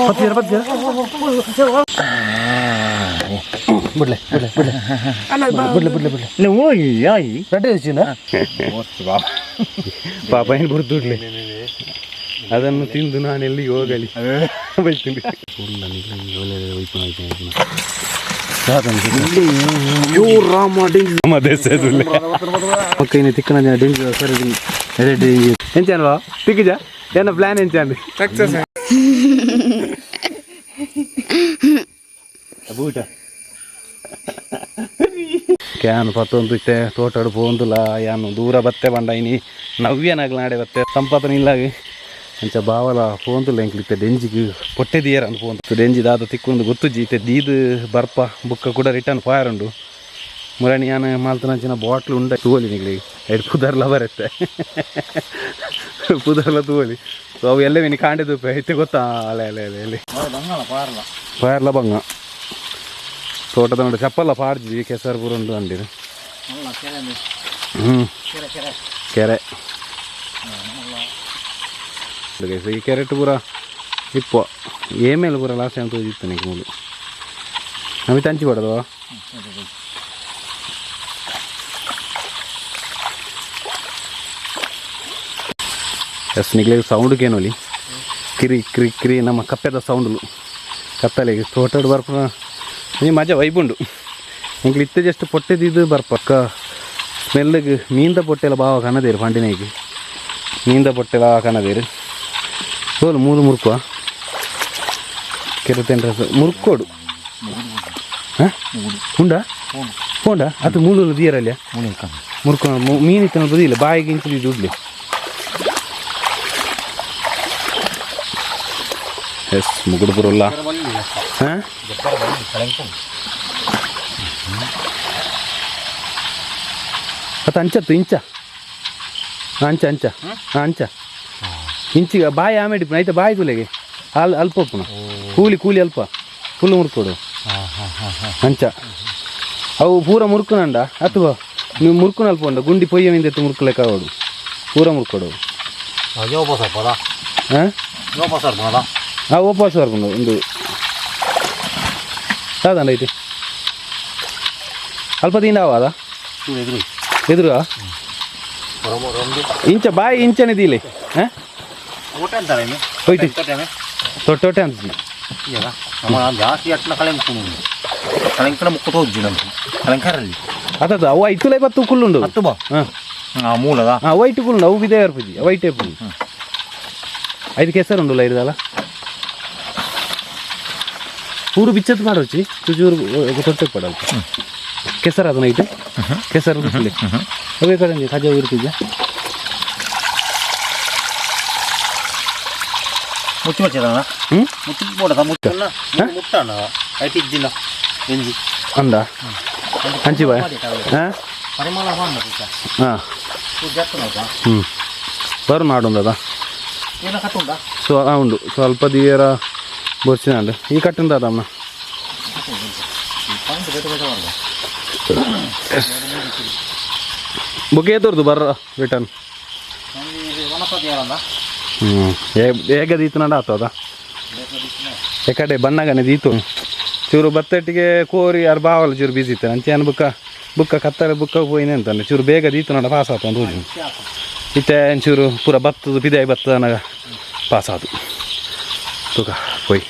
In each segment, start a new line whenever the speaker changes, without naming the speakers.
ಪತ್ತಿರ ಪತ್ತಿರ ಬಿಡ್ಲೆ ಬಿಡ್ಲೆ ಬಿಡ್ಲೆ ಬಿಡ್ಲೆ ಬಿಡ್ಲೆ ಬಿಡ್ಲೆ.
ಇಲ್ಲ ಹೋಗಿ ಯಾಯಿ.
ರಡ್ಡೆ ಹೆಚ್ಚಿನ ಪಾಪ ಏನು ಬರ್ತುಡ್ಲೆ ಅದನ್ನು ತಿಂದು ನಾನು ಎಲ್ಲಿಗೆ ಹೋಗಲಿ ಬೈತೀನಿ. ತಿಕ್ಕನ ಎಂಚಾನ್ವಾ ತಿಕ್ಕಿಜ ಏನ ಪ್ಲಾನ್ ಎಂಚಾಂಡ್
ಸಕ್ಸಸ್.
ಬೂಟ can ಪತ್ತೊಂದು ಇತ್ತೆ ತೋಟಡು ಪೋಂದುಲ ಯಾನು ದೂರ ಬತ್ತೆ ಬಂಡ ಇನಿ ನವ್ಯನಾಗ್ಲ ನಾಡೆ ಬತ್ತೆ ಸಂಪಾದನೆ ಇಲ್ಲಾಗಿ ಅಂಚ ಬಾವಲ ಪೋಂದುಲ ಎಂಕ್ಲಿತ್ತೆ ಡೆಂಜಿಗ್ ಪೊಟ್ಟೆ ದಿಯರ ಅಂದ್ ಪೋಂದು ಡೆಂಜಿ ದಾದ ತಿಕ್ಕೊಂದು ಗೊತ್ತುಜ್ಜಿ ಇತ್ತೆ ದೀದ್ ಬರ್ಪ ಬುಕ್ಕ ಕೂಡ ರಿಟರ್ನ್ ಫೈರ್ ಉಂಡು ಮುರಣಿ ಯಾನ್ ಮಾಲ್ತನಂಚಿನ ಬಾಟ್ಲ್ ಉಂಡ ತೂವಲಿ ನಿಗ್ಲಿ ಎಡ್ ಪುದರ್ಲ ಬರುತ್ತೆ ಪುದರ್ಲ ತೂವಲಿ. ಸೊ ಅವು ಎಲ್ಲ ಮಿನಿ ಕಾಂಡೆ ತೂಪೆ ಇತ್ತೆ ಗೊತ್ತಾ ಅಲೆ ಅಲೆ ಅಲೆ ಅಲೆ ಫೈರ್ಲ ಬಂಗ ತೋಟದ ನೋಡಿ ಚಪ್ಪಲ್ಲ ಪಾರ್ಜಿ ಕೆಸರು ಪೂರ ಉಂಡು ಅಂಡಿರು. ಹ್ಞೂ ಕೆರೆ ಈ ಕೆರೆಟ್ ಪೂರ ಇಪ್ಪ ಏಮೇಲೆ ಪೂರ ಲಾಸ್ಟ್ ಟೈಮ್ ತೋಜಿತ್ತು ನಿಕ್ ಮೂಲು ನಮಗೆ ತಂಚಿ ಕೊಡೋದು. ಎಸ್ ನಿಗ್ಲೆ ಸೌಂಡ್ ಕೇನೋಲಿ ಕಿರಿ ಕಿರಿ ಕಿರಿ ನಮ್ಮ ಕಪ್ಪೆದ ಸೌಂಡ್ಲು ಕತ್ತಲೆಗೆ ತೋಟಡ್ ಬರ್ಪುನ ಈ ಮಜಾ ವೈಬುಂಡು. ಎಂಕ್ಲು ಇತ್ತೆ ಜಸ್ಟ್ ಪೊಟ್ಟೆದಿದ್ದು ಬರ್ಪಕ್ಕ ಸ್ಮೆಲ್ಗೆ ಮೀನ್ದ ಪೊಟ್ಟೆಲ ಬಾವ ಕನದೇರು ಪಂಡಿನೇಗೆ ಮೀನ್ದ ಪೊಟ್ಟೆಲ ಕನದೇರು ತೋಲು ಮೂಲು ಮುರ್ಕುವ ಕೆರೆ ಮುರ್ಕೋಡು ಹಾಂ ಉಂಡಾ ಪೋಂಡ ಅದು ಮೂಲು ದಿಯರಲ್ಲ ಮುರ್ಕೊ ಮೀನು ಇತ್ತು ಬದಿಲ್ಲ ಬಾಯಿಗೆ ಇಂಚಿದ್ದು ದುಡ್ಲಿ. ಎಸ್ ಮುಗುಡು ಬರೋಲ್ಲ ಹಾಂ ಅದು ಅಂಚತ್ತು ಇಂಚ ಅಂಚ ಅಂಚ ಅಂಚ ಇಂಚಿಗ ಬಾಯಿ ಆಮೇಲೆ ಐತೆ ಬಾಯಿ ತುಲೆಗೆ ಅಲ್ ಅಲ್ಪ ಉಪ್ಪುನ ಕೂಲಿ ಕೂಲಿ ಅಲ್ಪ ಫುಲ್ ಮುರ್ಕೊಡು ಅಂಚ ಅವು ಪೂರ ಮುರ್ಕುನಂಡ ಅಥವಾ ನೀವು ಮುರ್ಕುನ ಅಲ್ಪ ಉಂಡ ಗುಂಡಿ ಪೊಯ್ಯ ಮಿಂದೆತ್ತು ಮುರ್ಕುಲೆಕ್ಕ ಅವಡು ಪೂರ ಮುರ್ಕೊಡು. ಹಾಂ ಆ ಉಪವಾಸ ಬರ್ಕೊಂಡು ಒಂದು ಸಾಧಾರಣ ಐತಿ ಅಲ್ಪ ತಿಂಡಾವ ಎದುರು ಇಂಚ ಬಾಯಿ ಇಂಚನೆ ದೀಲೆ ಹಾಂ ಹೋಯ್ತು ತೊಟ್ಟೊಟ್ಟೆ ಅಂತ.
ಜಾಸ್ತಿ ಅಟ್ನ ಕಳೆಂಕು ಕಳೆಂಕನ ಮುಕ್ಕ ತೋಜಿ ನಮ್ಗೆ ಕಳೆಂಕರಲ್ಲಿ.
ಅತದ ಅವು ಐತುಲೈ ಬತ್ತು ಕುಲ್ಲುಂಡು.
ಹತ್ತು ಬಾ.
ಹಾಂ.
ಆ ಮೂಲದ.
ಹಾಂ ವೈಟ್ ಕುಲ್ಲುಂಡು ಅವು ಬಿದೆ ಬರ್ಪುಜಿ ವೈಟ್ ಏಪುಜಿ ಐದು ಕೆಸರು ಉಂಡುಲ್ಲ ಇರ್ದಲ್ಲ ಪೂರು ಬಿಚ್ಚತ್ತು ಮಾಡೋಚಿ ಚುಚೂರು ತೊಟ್ಟೆ ಪಡಲ್ಲ ಕೆಸರು ಅದನ್ನ ಐತೆ ಕೆಸರು ಬಿಚ್ಚಲಿ ಅವೇ ಕಡೆ ಖಜಾ ಇರ್ತಿದ್ಯಾ.
ಮುಚ್ಚಿ ಮುಚ್ಚಿದ.
ಹ್ಞೂ.
ಮುಚ್ಚಿ ಬೋಡದ ಮುಚ್ಚನ್ನ ಮುಟ್ಟಣ ಐತಿ ಇದ್ದಿಲ್ಲ ಎಂಜಿ.
ಅಂದ ಅಂಚಿ ಬಾಯ್ ಹಾಂ.
ಪರಿಮಳ.
ಹಾಂ. ಹ್ಞೂ ಬರು ನಾಡುಂದದ.
ಏನ ಕಟ್ಟುಂಡ?
ಸೊ ಉಂಡು ಸ್ವಲ್ಪ ದಿಯರ ಬೊರ್ಚಿನಾಂಡ್ ಈ ಕಟ್ಟುಂದ ಅದಮ್ಮ. ಬುಕ್ ಏತುರ್ದು ಬರ್ರ ರಿಟರ್ನ್. ಹ್ಞೂ ಹೇಗೆ ದೀತನಡ ಆತದ ಎಕಡೆ ಬಣ್ಣಗನೆ ದೀತು ಚೂರು ಬತ್ತೆಟ್ಟಿಗೆ ಕೋರಿ ಯಾರು ಬಾವಲ ಚೂರು ಬಿಸಿ ಇತ್ತು ಅಂಚೆ ಬುಕ್ಕ ಬುಕ್ಕ ಕತ್ತಲೆ ಬುಕ್ಕ ಪೋಯಿನೆ ಅಂತಾನೆ ಚೂರು ಬೇಗ ದೀತು ನಡ ಪಾಸ್ ಆತು ಅಂತ ಹೋಗಿ ಇತ್ತೆ ಒಂಚೂರು ಪೂರ ಬತ್ತದ ಪಿದಾಯಿ ಬತ್ತದ ಅನ್ನಾಗ ಪಾಸ್ ಆತು ತೂಕ ಪೋಯ್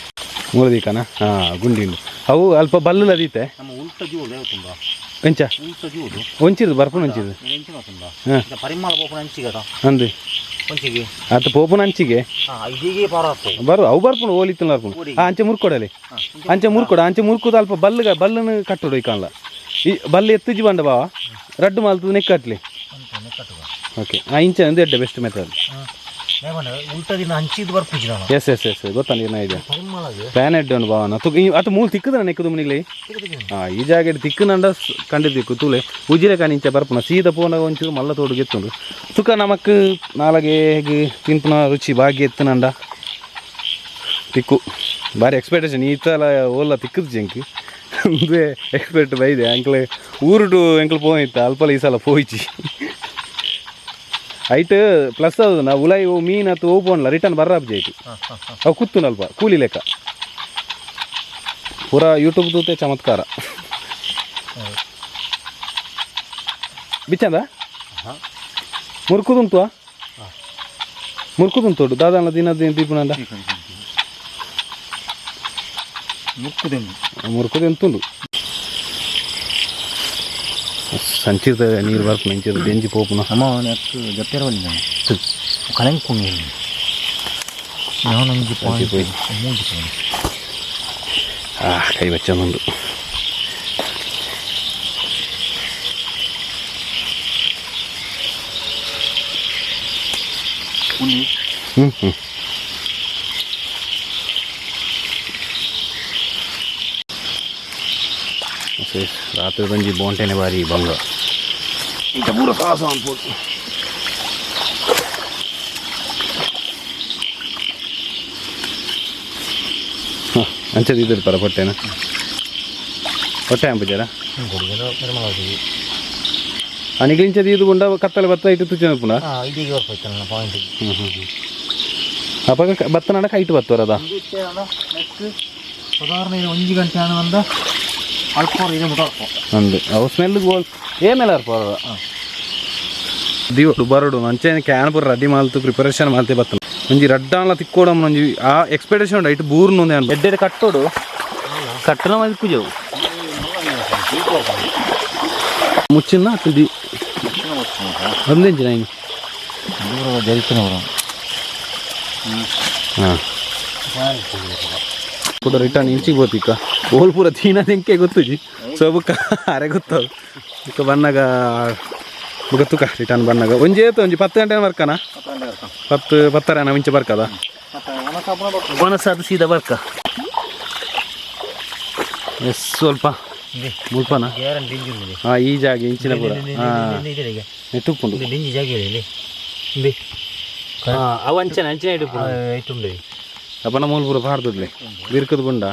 ಮೂರು ದೀಕನ ಹಾಂ ಗುಂಡಿ ಉಂಡು ಅವು ಅಲ್ಪ ಬಲ್ಲುಲ ದೀತೆ.
ನಮ್ಮ ಉಲ್ಟ ಜೀವದು ತುಂಬ.
ಎಂಚ?
ಉಲ್ಟ ಜೀವದು.
ಒಂಚಿದು ಬರ್ಪುನ ಒಂಚಿದು.
ಎಂಚಿನ ತುಂಬ.
ಹಾಂ.
ಪರಿಮಳ ಪೋಪುನ ಅಂಚಿಗದ.
ಅಂದು.
ಒಂಚಿಗೆ.
ಆತ ಪೋಪುನ ಅಂಚಿಗೆ.
ಹಾಂ ಇದೀಗೆ ಪಾರಾತು.
ಬರು ಅವು ಬರ್ಪುಂಡು ಓಲಿತ್ತು ಬರ್ಪುಂಡು ಆ ಅಂಚೆ ಮುರ್ಕೊಡಲಿ ಅಂಚೆ ಮುರ್ಕೊಡ ಅಂಚೆ ಮುರ್ಕುದ ಅಲ್ಪ ಬಲ್ಲುಗ ಬಲ್ಲುನು ಕಟ್ಟುಡು ಈ ಕಾನ್ಲ ಈ ಬಲ್ಲು ಎತ್ತುಜಿ ಬಂಡ ಬಾವ ರಡ್ಡು ಮಾಲ್ತದ ನೆಕ್ಕಟ್ಲಿ. ಓಕೆ ಆ ಇಂಚ ಒಂದು ಎಡ್ಡೆ ಬೆಸ್ಟ್ ಮೆಥಡ್.
ಉಲ್ಟದಿನ ಹಂಚಿದ್ ಬರ್ಪುಜಿ ನಾನು.
ಎಸ್ ಎಸ್ ಎಸ್ ಗೊತ್ತಾ ನೀರ್ನ ಇದೆ.
ಪರಿಮಳಗೆ.
ಪ್ಯಾನ್ ಎಡ್ಡೆ ಉಂಡು ಬಾವನ ತುಕ್ ಅತು ಮೂಲು ತಿಕ್ಕದ ನೆಕ್ಕದು ಮುನಿಗ್ಲಿ ಹಾಂ ಈ ಜಾಗೆಡ್ ತಿಕ್ಕನಂಡ ಕಂಡು ತಿಕ್ಕು ತೂಲೆ ಉಜಿರೆ ಕಾಣಿ ಇಂಚ ಬರ್ಪುನ ಸೀದ ಪೋನ ಒಂಚೂರು ಮಲ್ಲ ತೋಡು ಗೆತ್ತುಂಡು ತುಕ ನಮಕ್ ನಾಲಗೆ ಹೇಗೆ ತಿನ್ಪುನ ರುಚಿ ಭಾಗ್ಯ ಎತ್ತುನಂಡ ತಿಕ್ಕು ಭಾರಿ ಎಕ್ಸ್ಪೆಕ್ಟೇಷನ್ ಈ ಸಲ ಓಲ್ಲ ತಿಕ್ಕದು ಜಂಕ್ ಒಂದೇ ಎಕ್ಸ್ಪೆಕ್ಟ್ ಬೈದೆ ಅಂಕ್ಲೆ ಊರುಟು ಎಂಕ್ಲು ಪೋಯಿತ್ತ ಅಲ್ಪಲ ಈ ಸಲ ಪೋಯಿಚಿ. ಐಟ್ ಪ್ಲಸ್ ಅದು ನಾವು ಉಲಾಯಿ ಮೀನು ಅತ್ತು ಓಪೋನ್ಲ ರಿಟರ್ನ್ ಬರ್ರಾಬ್ಜಿ ಐಟ್. ಅವು ಕುತ್ತುನಲ್ಪ ಕೂಲಿ ಲೆಕ್ಕ ಪೂರ ಯೂಟ್ಯೂಬ್ ತೂತೆ ಚಮತ್ಕಾರ. ಬಿಚ್ಚಂದ ಮುರ್ಕುದುಂಟು, ಮುರ್ಕುದುಂಟು ದಾದಾನ ದಿನ ದಿನ ದೀಪುನಂಡ.
ಮುಕ್ಕುದೆಂದು.
ಮುರ್ಕುದು ಎಂತುಂಡು. ಸಂಚಿತ ನೀರು ಬರ್ಪುನ ಇಂಚಿದ ದೆಂಜಿ ಪೋಪುನ.
ಅಮ್ಮ ನೆಕ್ ಜಪ್ಪೇರವಲ್ಲಿ ಕಳೆಂಕುಂಗಿ ನಾನೊಂಜಿ ಪಾಯಿಂಟ್
ಪೋಯಿ.
ಮೂಜಿ ಪಾಯಿಂಟ್.
ಆ ಕೈ ಬಚ್ಚಂದುಂಡು.
ಉನ್ನಿ.
ಹ್ಞೂ ಹ್ಞೂ ರಾತ್ರಿ ಬಂಜಿ ಬೋಂಟೆನೆ ಬಾರಿ ಬಂಗ. ಇಂಚ ಪೂರ ಸಾಹಸ ಅನ್ಬೋದು. ಹಾಂ, ಅಂಚೆ ಇದ್ದಿರ್ತಾರ ಹೊಟ್ಟೆನ ಹೊಟ್ಟೆ ಅಂಬುಜಾರ. ಅನಿಗಿಂಚದ ಇದು ಗುಂಡ ಕತ್ತಲೆ ಬತ್ತ ಇಟ್ಟು ತುಚ್ಚಿನ ಪುನಃ.
ಹಾಂ, ಇದೀಗ ಬರ್ಪೋಯ್ತಲ್ಲ ಪಾಯಿಂಟ್.
ಹ್ಞೂ ಹ್ಞೂ ಹ್ಞೂ ಅಪಗ ಬತ್ತ ನಡಕ ಐಟು ಬತ್ತವರದ.
ನೆಕ್ಸ್ಟ್ ಸಾಧಾರಣ ಇದು ಒಂಜಿ ಗಂಟೆ ಆನ ಬಂದ ಅಲ್ಪ ಇದೆ ಮುಟ್ಟ.
ಅಂದು ಅವು ಸ್ಮೆಲ್ ಗೋಲ್ ಏ ಮೇಲೆ ಅರ್ಪ ದಿವಡು ಬರಡು. ಅಂಚೆ can ಪೂರ ರೆಡಿ ಮಾಲ್ತು, ಪ್ರಿಪರೇಷನ್ ಮಾಲ್ತೆ ಬತ್ತನ. ಒಂಜಿ ರಡ್ಡಾನ್ಲ ತಿಕ್ಕೋಡಮ್ ಒಂಜಿ ಆ ಎಕ್ಸ್ಪೆಕ್ಟೇಷನ್ ಉಂಡು. ಐಟ್ ಬೂರ್ನು ಒಂದೆ ಎಡ್ಡೆಡ್ ಕಟ್ಟೋಡು ಕಟ್ಟನ ಮಲ್ಪುಜವು ಮುಚ್ಚಿನ ಅತ್ತಿದಿ ಒಂದೆಂಚಿನ ಇನ್ನು.
ದೂರ ಜರಿತನ.
ಹಾಂ, ಕೂಡ ರಿಟರ್ನ್ ಇಂಚಿಗೆ ಬೋತಿಕ್ಕ ಓಲ್ ಪೂರ ತೀನ ತೆಂಕೆ ಗೊತ್ತುಜಿ. ಸೊ ಬುಕ್ಕ ಅರೆ ಗೊತ್ತವು. ಬುಕ್ಕ ಬನ್ನಾಗ ಬುಕ್ಕ ತುಕ ರಿಟರ್ನ್ ಬನ್ನಾಗ ಒಂಜಿ ಏತು ಒಂಜಿ 10 ಗಂಟೆ ಬರ್ಕನ, 10 ಪತ್ತರ ಮುಂಚೆ ಬರ್ಕದ ಒಣಸಾದ ಸೀದಾ ಬರ್ಕ. ಎಸ್, ಸ್ವಲ್ಪ ಮುಲ್ಪನ.
ಗ್ಯಾರಂಟಿ ಇಂಜಿನ್ ಇದೆ.
ಹಾಂ, ಈ ಜಾಗ ಇಂಚಿನ ಪೂರ ಹಾಂ ನೆಟ್ಟುಪ್ಪುಂಡು.
ಡಿಂಜಿ ಜಾಗ ಇದೆ ಇಲ್ಲಿ.
ಹಾಂ, ಅವು ಅಂಚನೆ ಅಂಚನೆ ಇಡುಪ್ಪು.
ಇಟ್ಟುಂಡೆ.
ಅಪ್ಪನ ಮೂಲ ಪೂರ ಪಾರ್ದುಡ್ಲೆ ಬಿರ್ಕದ ಬುಂಡ.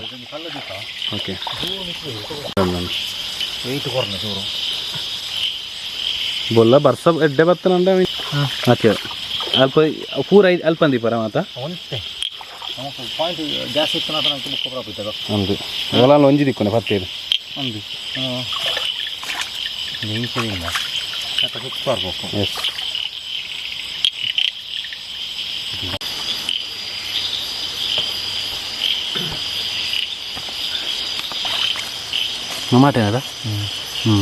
ಓಕೆ.
ವೆಯ್ಟ್ ಕೊರ್ನ ಚೂರು.
ಬೊಲ್ಲ ಬರ್ಸ ಎಡ್ಡೆ ಬತ್ತನಂಡ ಆಚೆ ಅಲ್ಪ ಪೂರ ಅಲ್ಪ ಅಂದಿಪರ ಮಾತ.
ಒಂತೆ ನಮಕ್ ಪಾಯಿಂಟ್ ಜಾಸ್ತಿ ಇತ್ತು ನಮಗೆ ಬುಕ್ ಪ್ರಾಪಿತ್ತದ.
ಒಂದು ಹೊಲ ಒಂಜಿ ದಿಕ್ಕುನೆ ಪತ್ತೇರು.
ಒಂದು ನಿಮಿಷದಿಂದ ಮತ್ತೆ ಸುತ್ತ ಬರ್ಬೇಕು.
ಎಸ್, ಮಾಟೇನದ. ಹ್ಞೂ.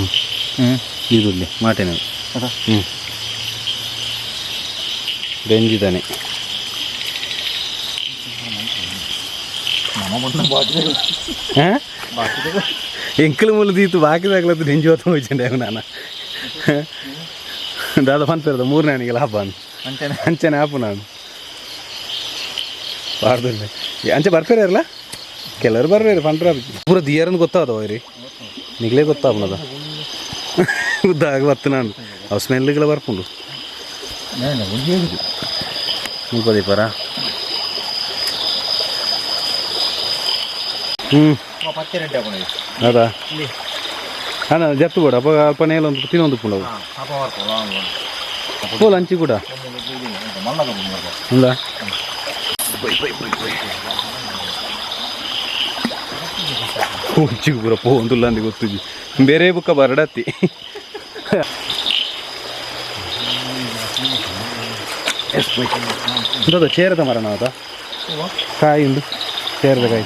ಹ್ಞೂ.
ಈರುಳ್ಳಿ ಮಾಟೇನ.
ಅದ.
ಹ್ಞೂ, ಬೆಂಜಿದಾನೆ.
ನಮ್ಮ ಬಂದ ಬಾಕಿ.
ಹಾಂ.
ಬಾಕಿ.
ಎಂಕಲ್ ಮೂಲ ದೀತು ಬಾಕಿದಾಗ್ಲತ್ತು ನೆಂಜು ಹೊತ್ತು ಹೋಯ್ಚಂಡೆ ನಾನು ದಾದ ಪನ್ಪೇರದ ಮೂರನೇ ಲಾಭ ಅಂತ.
ಅಂಚನೆ.
ಅಂಚನೆ ಆಪು ನಾನು ಪಾರ್ದಲ್ಲಿ ಅಂಚೆ ಬರ್ಪೇರೆ ಇರಲ್ಲ. ಕೆಲವರು ಬರ್ಬೇರು ಪಂಡ್ರ ಪೂರ ದಿಯರನ್ನು ಗೊತ್ತಾದವ ರೀ ನಿಗ್ಲೇ ಗೊತ್ತಾಪನದ ಉದ್ದಾಗ ಬತ್ತು ನಾನು ಅವು ಸ್ಮೆಲ್ಗಳ ಬರ್ಪುಂಡು. ಮುಲ್ಪ ದೀಪರ. ಹ್ಞೂ.
ಪತ್ತೆ ರೆಡ್ಡಿ ಹಾಕೊಂಡು.
ಅದಾ ಅಣ್ಣ ಜತ್ತು ಕೂಡ ಅಪ್ಪ ಅಲ್ಪ ನೇಲ ಒಂದು ತಿನ್ನೊಂದು ಪುಂಡವು.
ಹಾಪ ಬರ್ಪೋ.
ಪೋಲ್ ಅಂಚಿ ಕೂಡ.
ಮಲ್ಲದ.
ఉందా ಒಂಚಿಗೆ ಪೂರ ಪೋಂದುಲ್ಲ ಅಂದು ಗೊತ್ತುಜಿ ಬೇರೆ ಬುಕ್ಕ ಬರಡತ್ತಿ. ಎಂತದ ಚೇರದ ಮರಣ ಅದ ಕಾಯಿ ಉಂಡು, ಚೇರದ ಕಾಯಿ,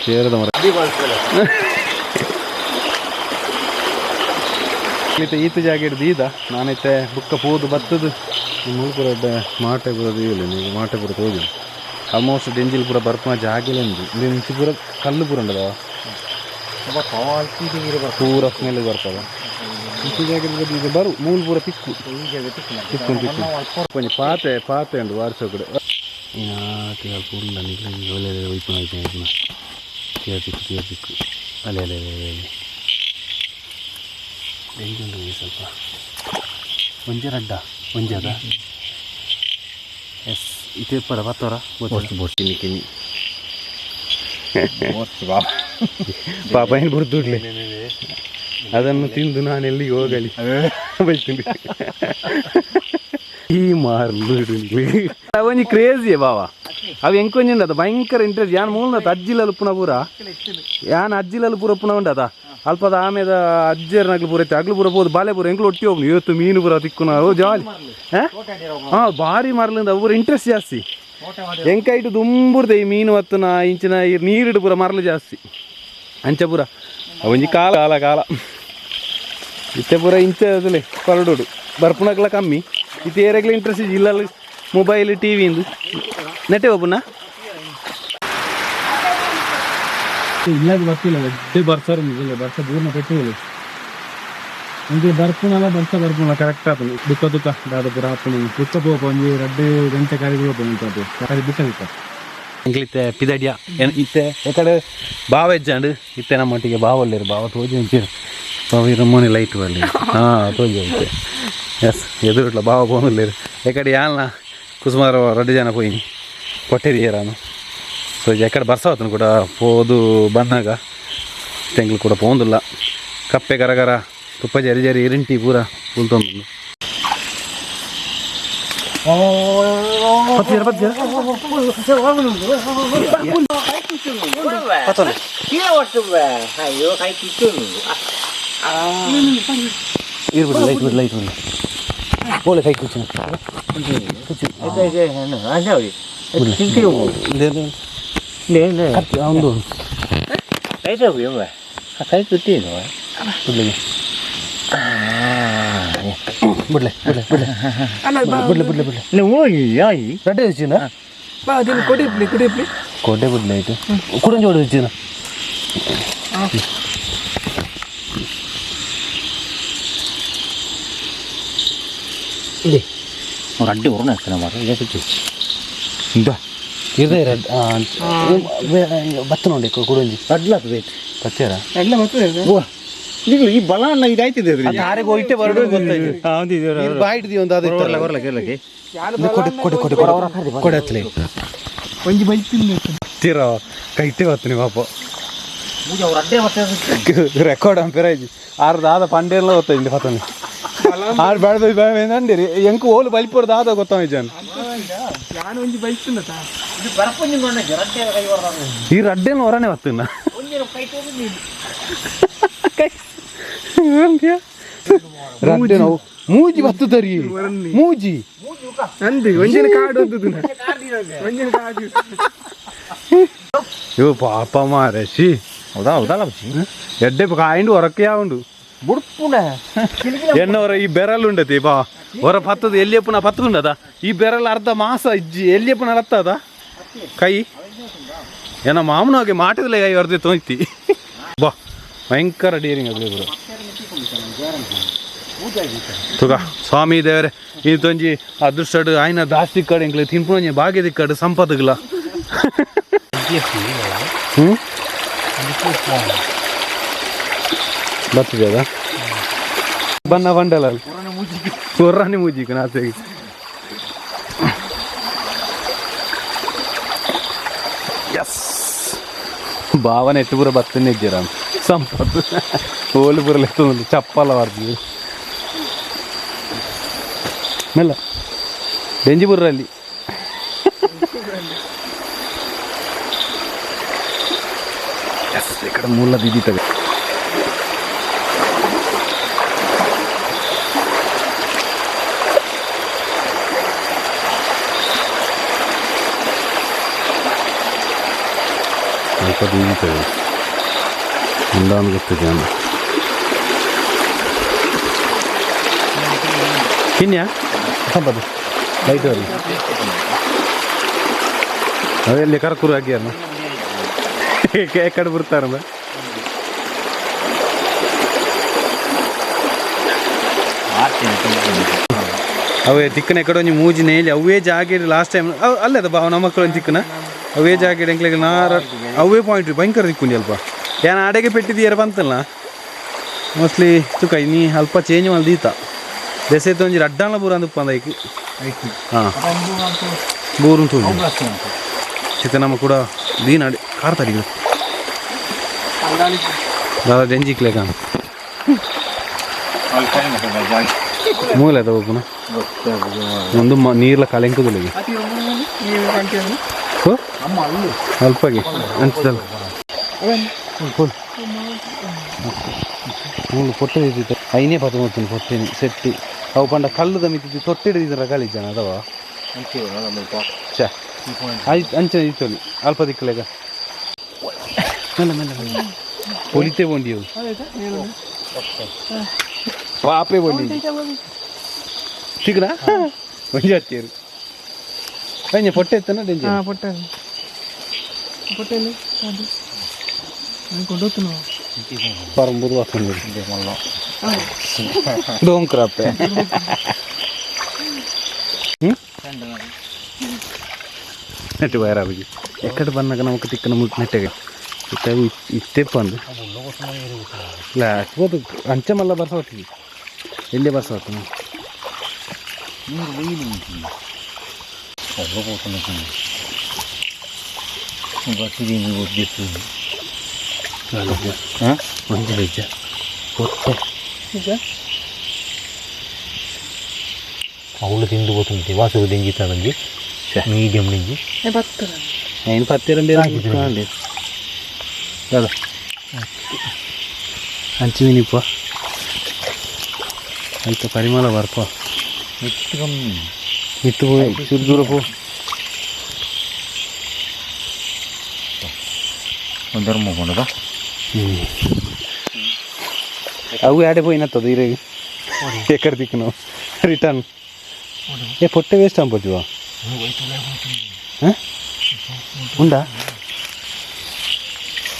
ಚೇರದ ಮರ. ಈತ ಈತ ಜಾಗ ಹಿಡ್ದು ಈದ ನಾನೈತೆ ಬುಕ್ಕ ಪೋದು ಬತ್ತದು ಮುಳ್ಪುರ ಮಾಟೆ ಪೂರ ಇಲ್ಲ ನೀವು ಮಾಟೆ ಪೂರ ತೋಜು. ಆಲ್ಮೋಸ್ಟ್ ಡೆಂಜಿಲ್ ಪೂರ ಬರ್ಪುನ ಜಾಗಿಲ್ಲ ಉಂಟು. ಇಲ್ಲಿ ಮುಂಚೆ ಪೂರ ಕಲ್ಲು ಪೂರ ಉಂಡದ ಪೂರ ಸ್ಮೆಲ್ ಬರ್ತದ. ಇಂಚಿ ಜಾಗ ಇದು ಬರು ಮೂಲು ಪೂರ ತಿಕ್ಕು ತಿಕ್ಕು ತಿಕ್ಕು. ಕೊಂಚ ಪಾತೆ ಪಾತೆ ಉಂಡು ವಾರ್ಸ ಕಡೆ ಏನಾತಿ ಪೂರ್ಣ ನಿಗ್ಲ ಒಳ್ಳೆ ಒಯ್ಪುನ ಐತೆ. ತೀರ ತಿಕ್ಕು ತೀರ ತಿಕ್ಕು ಅಲೆ ಅಲೆ ಅಲೆ ಅಲೆ ಡೆಂಜಿ ಉಂಡು ಸ್ವಲ್ಪ ಒಂಜೆ ರಡ್ಡ ಒಂಜೆ ಅದ. ಎಸ್, ಇತ್ತೆ ಪರ ಬತ್ತವರ ಕಿನ್ನಿ ಕಿನ್ನಿ ಪಾಪ ಏನು ಬುರ್ದುಡ್ಲಿ ಅದನ್ನು ತಿಂದು ನಾನು ಎಲ್ಲಿಗೆ ಹೋಗಲಿ ಬೈತೀನಿ. ಈ ಮಾರ್ಲು ಒಂಜಿ ಕ್ರೇಜಿ ಬಾವ ಅವು ಎಂಕೊಂಜಿ ಉಂಡದ ಭಯಂಕರ ಇಂಟ್ರೆಸ್ಟ್ ಯಾನ್ ಮೂಲ ಅಜ್ಜಿಲಲ್ಲಿ ಪುನ ಪೂರ ಯಾನ್ ಅಜ್ಜಿಲಲ್ಲಿ ಪೂರ ಪುನ ಉಂಡದ ಅಲ್ಪದ ಆಮೇದ ಅಜ್ಜರ್ನಗ್ಲು ಪೂರ ಇತ್ತು ಅಗ್ಲು ಪೂರ ಪೋದು ಬಾಲೆ ಪೂರ ಎಂಕ್ಲು ಒಟ್ಟಿ ಹೋಗ್ನು ಇವತ್ತು ಮೀನು ಪೂರ ತಿಕ್ಕುನ ಅವು ಜಾಲಿ ಹಾ ಭಾರಿ ಮಾರ್ಲಿಂದ ಅವು ಇಂಟ್ರೆಸ್ಟ್ ಜಾಸ್ತಿ ಎಂಕೈಟು ದುಂಬುರ್ದೆ ಈ ಮೀನು ಹತ್ತುನ ಇಂಚಿನ ಈ ನೀರಿಡು ಪೂರ ಮರಲು ಜಾಸ್ತಿ ಅಂಚೆ ಪೂರ ಒಂಜಿ ಕಾಲ ಕಾಲ ಕಾಲ ಇತ್ತೆ ಪೂರ ಇಂಚೆ ಅದುಲೆ ಪರಡೋಡು ಬರ್ಪುನಗ್ಲ ಕಮ್ಮಿ ಇತ್ತೆ ಏರೆಗ್ಲ ಇಂಟ್ರೆಸ್ಟ್ ಇಲ್ಲ ಮೊಬೈಲ್ ಟಿವಿ ಇಂದು ನೆಟ್ಟೆ ಒಬ್ಬನ ಇಲ್ಲ ಬರ್ತಿಲ್ಲ ಎಡ್ಡೆ ಬರ್ಸಾರ ಇಲ್ಲ ಬರ್ಸ ದೂರನ ಪೆಟ್ಟು ಇಂದು ಬರ್ಪುನಲ್ಲ ಬರ್ಸ ಬರ್ಪುನ ಕರೆಕ್ಟ್ ಆತಂದು ದುಃಖ ದುಃಖ ದಾದ ಪೂರ ಆಪುನ ದುಃಖ ಪೋಪ ಒಂಜಿ ರಡ್ಡು ಗಂಟೆ ಕಾರಿಗೆ ಪೋಪ ಉಂಟು ಕಾರಿ ದುಃಖ ದುಃಖ ಎಂಕ್ಲಿತ್ತೆ ಪಿದಡಿಯ ಇತ್ತೆ ಎಕಡೆ ಬಾವ ಹೆಜ್ಜಾಂಡು ಇತ್ತೆ ನಮ್ಮೊಟ್ಟಿಗೆ ಬಾವ ಒಳ್ಳೇರು ಬಾವ ತೋಜಿ ಒಂಚೂರು ಬಾವ ಇರಮೋನಿ ಲೈಟ್ ಬರಲಿ ಹಾಂ ತೋಜಿ ಅಂತೆ ಎಸ್ ಎದುರುಟ್ಲ ಬಾವ ಪೋನುಲ್ಲೇರು ಎಕಡೆ ಯಾಲ್ನ ಕುಸುಮಾರ ರಡ್ಡು ಜನ ಪೋಯಿನಿ ಕೊಟ್ಟೆರಿ ಏರಾನು ಸೊ ಎಕಡೆ ಬರ್ಸಾವತನು ಕೂಡ ಪೋದು ಬಂದಾಗ ತೆಂಗ್ಲು ಕೂಡ ಪೋಂದಿಲ್ಲ ಕಪ್ಪೆ ಕರಗರ ತುಪ್ಪ ಜರಿ ಜರಿ ಇರಿಂಟಿ ಪೂರ ಪುಲ್ತೊಂದು ಇರ್ಬಿಡು ಲೈಟ್ ಬಿಡು ಲೈಟ್ ಬಿಡು ಬೋಲೆ ಕೈ ಕೂಚು ಒಂದು ಬಿಡ್ಲೆ ಬಿಡ್ಲೆ ಬಿಡ್ಲೆ ಬಿಡ್ಲೆ ಬಿಡ್ಲೆ ಬಿಡ್ಲೆ ಬಿಡ್ಲೆ ರಡ್ಡೆ ಹೆಚ್ಚಿನ ಕೊಡೆ ಬಿಡ್ಲೆ ಆಯ್ತು ಕುಡಂಜಿ ಹೊಡೆ ಹೆಚ್ಚಿನ
ರಡ್ಡಿ ಉರ್ಣ ಹಾಕ್ತಾನೆ ಮಾತ್ರ
ಇರ್ದೆ ರಡ್ ಬತ್ತ ನೋಡಿ ಕುಡಂಜಿ
ರಡ್ಲಾತ್ ಬೇಕು
ಬತ್ತೀರಾ
ಇದು ಈ ಬಲ ಅಣ್ಣ ಇದಾಯ್ತಿದೆ
ಆರೆಗೆ ಹೋಯ್ತೆ ಬರೋದು ಗೊತ್ತಾಯ್ತು ಬಾಯ್ಟಿದಿ ಒಂದು ಅದು ಕೊಡೆ ಕೊಡೆ ಕೊಡೆ ಕೊಡೆ ಕೊಡೆ ಹತ್ತಲಿ
ಒಂಜಿ ಬೈತಿಲ್ಲ
ತೀರ ಕೈಟೆ ಬತ್ತೀನಿ ಪಾಪ ರೆಕಾರ್ಡ್ ಅಂಪೇರ ಆಯ್ತು ಆರು ದಾದ ಪಂಡೆಲ್ಲ ಗೊತ್ತಾಯ್ತು ಪತನೆ ಆರು ಬೇಡ ಬೇಡ ಅಂದಿರಿ ಎಂಕ್ ಓಲು ಬಲಿಪುರ ದಾದ ಗೊತ್ತಾಯ್ತು ಜನ ಈ ರಡ್ಡೇನು ಹೊರನೆ ಬತ್ತಿನ ರಡ್ಡೆ ನಾವು ಮೂಜಿ ಬತ್ತು ತರಿ ಮೂಜಿ ಇವು ಪಾಪ ಮಾರೆ she
ಹೌದಾ ಹೌದಲ್ಲ ಬಚ್ಚಿ
ಎಡ್ಡೆ ಕಾಯಿಂಡು ಹೊರಕ್ಕೆ ಯಾವುಂಡು
ಬುಡ್ಪುಣ
ಎನ್ನ ಹೊರ ಈ ಬೆರಲ್ ಉಂಡತಿ ಬಾ ಹೊರ ಪತ್ತದ ಎಲ್ಲಿಯಪ್ಪನ ಪತ್ತುಂಡದ ಈ ಬೆರಲ್ ಅರ್ಧ ಮಾಸ ಇಜ್ಜಿ ಎಲ್ಲಿಯಪ್ಪನ ಅರ್ಥದ ಕೈ ಏನ ಮಾಮನಾಗೆ ಮಾಟದಲ್ಲೇ ಕೈ ಹೊರದೆ ತೋಯ್ತಿ ಬಾ ಭಯಂಕರ ಡೇರಿಂಗ್ ಅದು ಇವರು ತುಗ ಸ್ವಾಮಿ ದೇವರೇ ಈ ತೊಂಜಿ ಅದೃಷ್ಟಡು ಆಯ್ನ ದಾಸ್ತಿ ಕಡೆ ಎಂಕ್ಲೆ ತಿನ್ಪುಣಂಜಿ ಭಾಗ್ಯ ದಿಕ್ಕಡು ಸಂಪತ್ತುಗಳ ಹ್ಞೂ ಬರ್ತದೆ ಬನ್ನ ಬಂಡಲ ಕೊರ್ರಾನಿ ಮೂಜಿಕ್ ನಾತೆಗೆ ಎಸ್ ಭಾವನೆ ಎಟ್ಟು ಪೂರ ಬತ್ತನೆ ಇದ್ದೀರ ಸಂಪತ್ತು ಓಲು ಪೂರ ಲೆತ್ತೊಂದು ಚಪ್ಪಲ ಬಾರ್ದು ಮೆಲ್ಲ ಡೆಂಜಿಪುರಲ್ಲಿ ಎಸ್ ಈ ಕಡೆ ಮೂಲ ದಿದ್ದೀತವೆ ಸ್ವಲ್ಪ ದೀದಿತವೆ ಉಂಡಾನ್ ಗೊತ್ತಿದೆ ಅಣ್ಣ ಕಿನ್ಯಾ ಸಂಪತ್ತು ಲೈಟ್ ಬರಲಿ ಅವೆಲ್ಲಿ ಕರ್ಕುರು ಹಾಕಿಯಲ್ಲ ಕಡೆ ಬರ್ತಾರಲ್ಲ ಅವೇ ತಿಕ್ಕನ ಎಕಡೆ ಒಂಜಿ ಮೂಜಿ ನೇಲಿ ಅವೇ ಜಾಗೆಡ್ ಲಾಸ್ಟ್ ಟೈಮ್ ಅಲ್ಲದ ಬಾವ ನಮ್ಮ ಮಕ್ಕಳು ಒಂಜಿ ತಿಕ್ಕನ ಅವೇ ಜಾಗೆಡ್ ಎಂಕ್ಲೆಗ್ ನಾರ ಅವೇ ಪಾಯಿಂಟ್ ಭಯಂಕರ ತಿಕ್ಕುಂಡಿ ಅಲ್ಪ ಯಾನ್ ಆಡೆಗೆ ಪೆಟ್ಟಿದ್ದೀರ ಬಂತಲ್ಲ ಮೋಸ್ಟ್ಲಿ ತುಕ ನೀ ಅಲ್ಪ ಚೇಂಜ್ ಮಲ್ದೀತ ದೆಸೆತ್ ಒಂಜಿ ರಡ್ಡಾಲ ಬೂರ ಅಂದಪ್ಪ ಅಂದೈಕ್ ಹಾಂ ಬೂರು ತೂಜು ಚಿತ್ತ ನಮ್ಮ ಕೂಡ ದೀನ ಕಾರ್ ತಡಿಗೆ ದಾದಾ ಡೆಂಜಿಕ್ಲೆ ಕಾಣ ಮೂಲೆ ತಗೋಪುನ ಒಂದು ನೀರ್ಲ ಕಲೆಂಕುದುಲಿಗೆ ಹೋ ಅಲ್ಪಗೆ ಅಂಚದಲ್ಲ ಮೂಲು ಪೊಟ್ಟೆ ಇದ್ದಿತ್ತು ಐನೇ ಪತ್ತೊಂಬತ್ತು ಪೊಟ್ಟೆನಿ ಸೆಟ್ಟಿ ಅವು ಪಂಡ ಕಲ್ಲುದ ಮಿತ್ತಿದ್ದು ತೊಟ್ಟಿಡಿದ್ರ ಕಲಿ ಜನ ಅದವ ಛೇ ಆಯ್ತು ಅಂಚೆ ಇತ್ತೊಲಿ ಅಲ್ಪ ದಿಕ್ಕಲೆಗ ಮೆಲ್ಲ ಮೆಲ್ಲ ಮೆಲ್ಲ ಪೊಲಿತೆ ಬೋಂಡಿ ಅವು ಪಾಪೆ ಬೋಂಡಿ ತಿಕ್ಕಡ ಒಂಜಿ ಹತ್ತಿಯರು ಅಂಜೆ ಪೊಟ್ಟೆ ಎತ್ತನ ಡೆಂಜಿ
పొట్ట పొట్టేలు అది കൊണ്ടുവെക്കുന്നു
പറമ്പത് വാസം ഡോങ്ക്രാപ്പെ ನೆಟ್ ವೈರ್ ಆಗಿ ಎಕ್ಕಡೆ ಬಂದಾಗ ನಮಕ್ ತಿಕ್ಕನ ಮುಟ್ ನೆಟ್ಟೆಗೆ ಇತ್ತೆ ಇತ್ತೆ ಬಂದು ಇಲ್ಲ ಹೋದು ಅಂಚೆ ಮಲ್ಲ ಬರ್ಸ ಹೊತ್ತಿಗೆ ಎಲ್ಲಿ ಬರ್ಸ ಹೊತ್ತು ನಾವು
ನೀರು ಒಯ್ಯಿಲ್ಲ
ಒಂಜಿ ಬೆಜ್ಜ ಹೊಟ್ಟೆ
ಅವಳು ತಿಂದು పోతుంది ವಾಸು ದಿಂಜಿ ತಗೊಂಡು ಮೀಡಿಯಂ ದಿಂಜಿ
പത്ത്
അതിന് പത്തിരണ്ട് അതെ ಅಂಚು ಮೀನಿಪ್ಪ ಆಯ್ತು ಪರಿಮಳ ಬರ್ಪ
ಮೆತ್ತು ಕಮ್ಮಿ
ಇತ್ತು ಪೋ ಚೂರು ದೂರ ಪೋ
ಒಂದು ಧರ್ಮ ಕೊಂಡದ
ಅವು ಯಾಡೆ ಪೋಯಿನತ್ತದು ಇರೆ ಎಕ್ಕಡೆ ದಿಕ್ಕನು ರಿಟರ್ನ್ ಏ ಪೊಟ್ಟೆ ವೇಸ್ಟ್ ಅನ್ಪೋಚುವ ಉಂಡಾ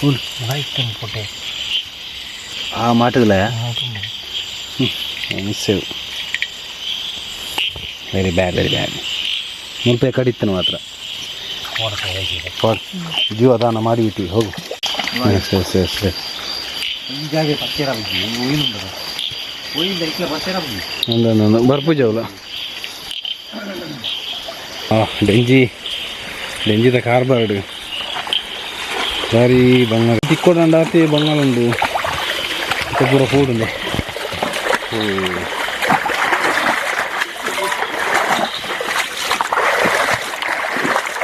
ಉಂಡು
ಪೊಟ್ಟೆ
ಆ ಮಾಟದಲ್ಲ miss very bad very bad ಮುಲ್ಪ ಕಡಿತನು ಮಾತ್ರ ಜೀವದಾನ ಮಾಡಿಬಿಟ್ಟು ಹೋಗು ಸರಿ ಸರಿ ಸರಿ
ಈ ಜಾಗೆ ಪಚ್ಚೆರ ಒಯ್ಲುಂಡದ ಒಯ್ಯಿಂದ ಇట్లా ಪಚ್ಚೆರ
ಒಂದೊಂದೊಂದು ಬರ್ಪುಜವಲ್ಲ ಆ ಡೆಂಜಿ ಡೆಂಜಿದ ಕಾರ್ಬಾರ್ಡ್ ಬಾರಿ ಬಂಗಾರ ತಿಕ್ಕೋಡಂಡಾತಿ ಬಂಗಾಳ ಉಂಡು ಇತ್ತೆ ಪೂರ ಕೂಡುಂಡು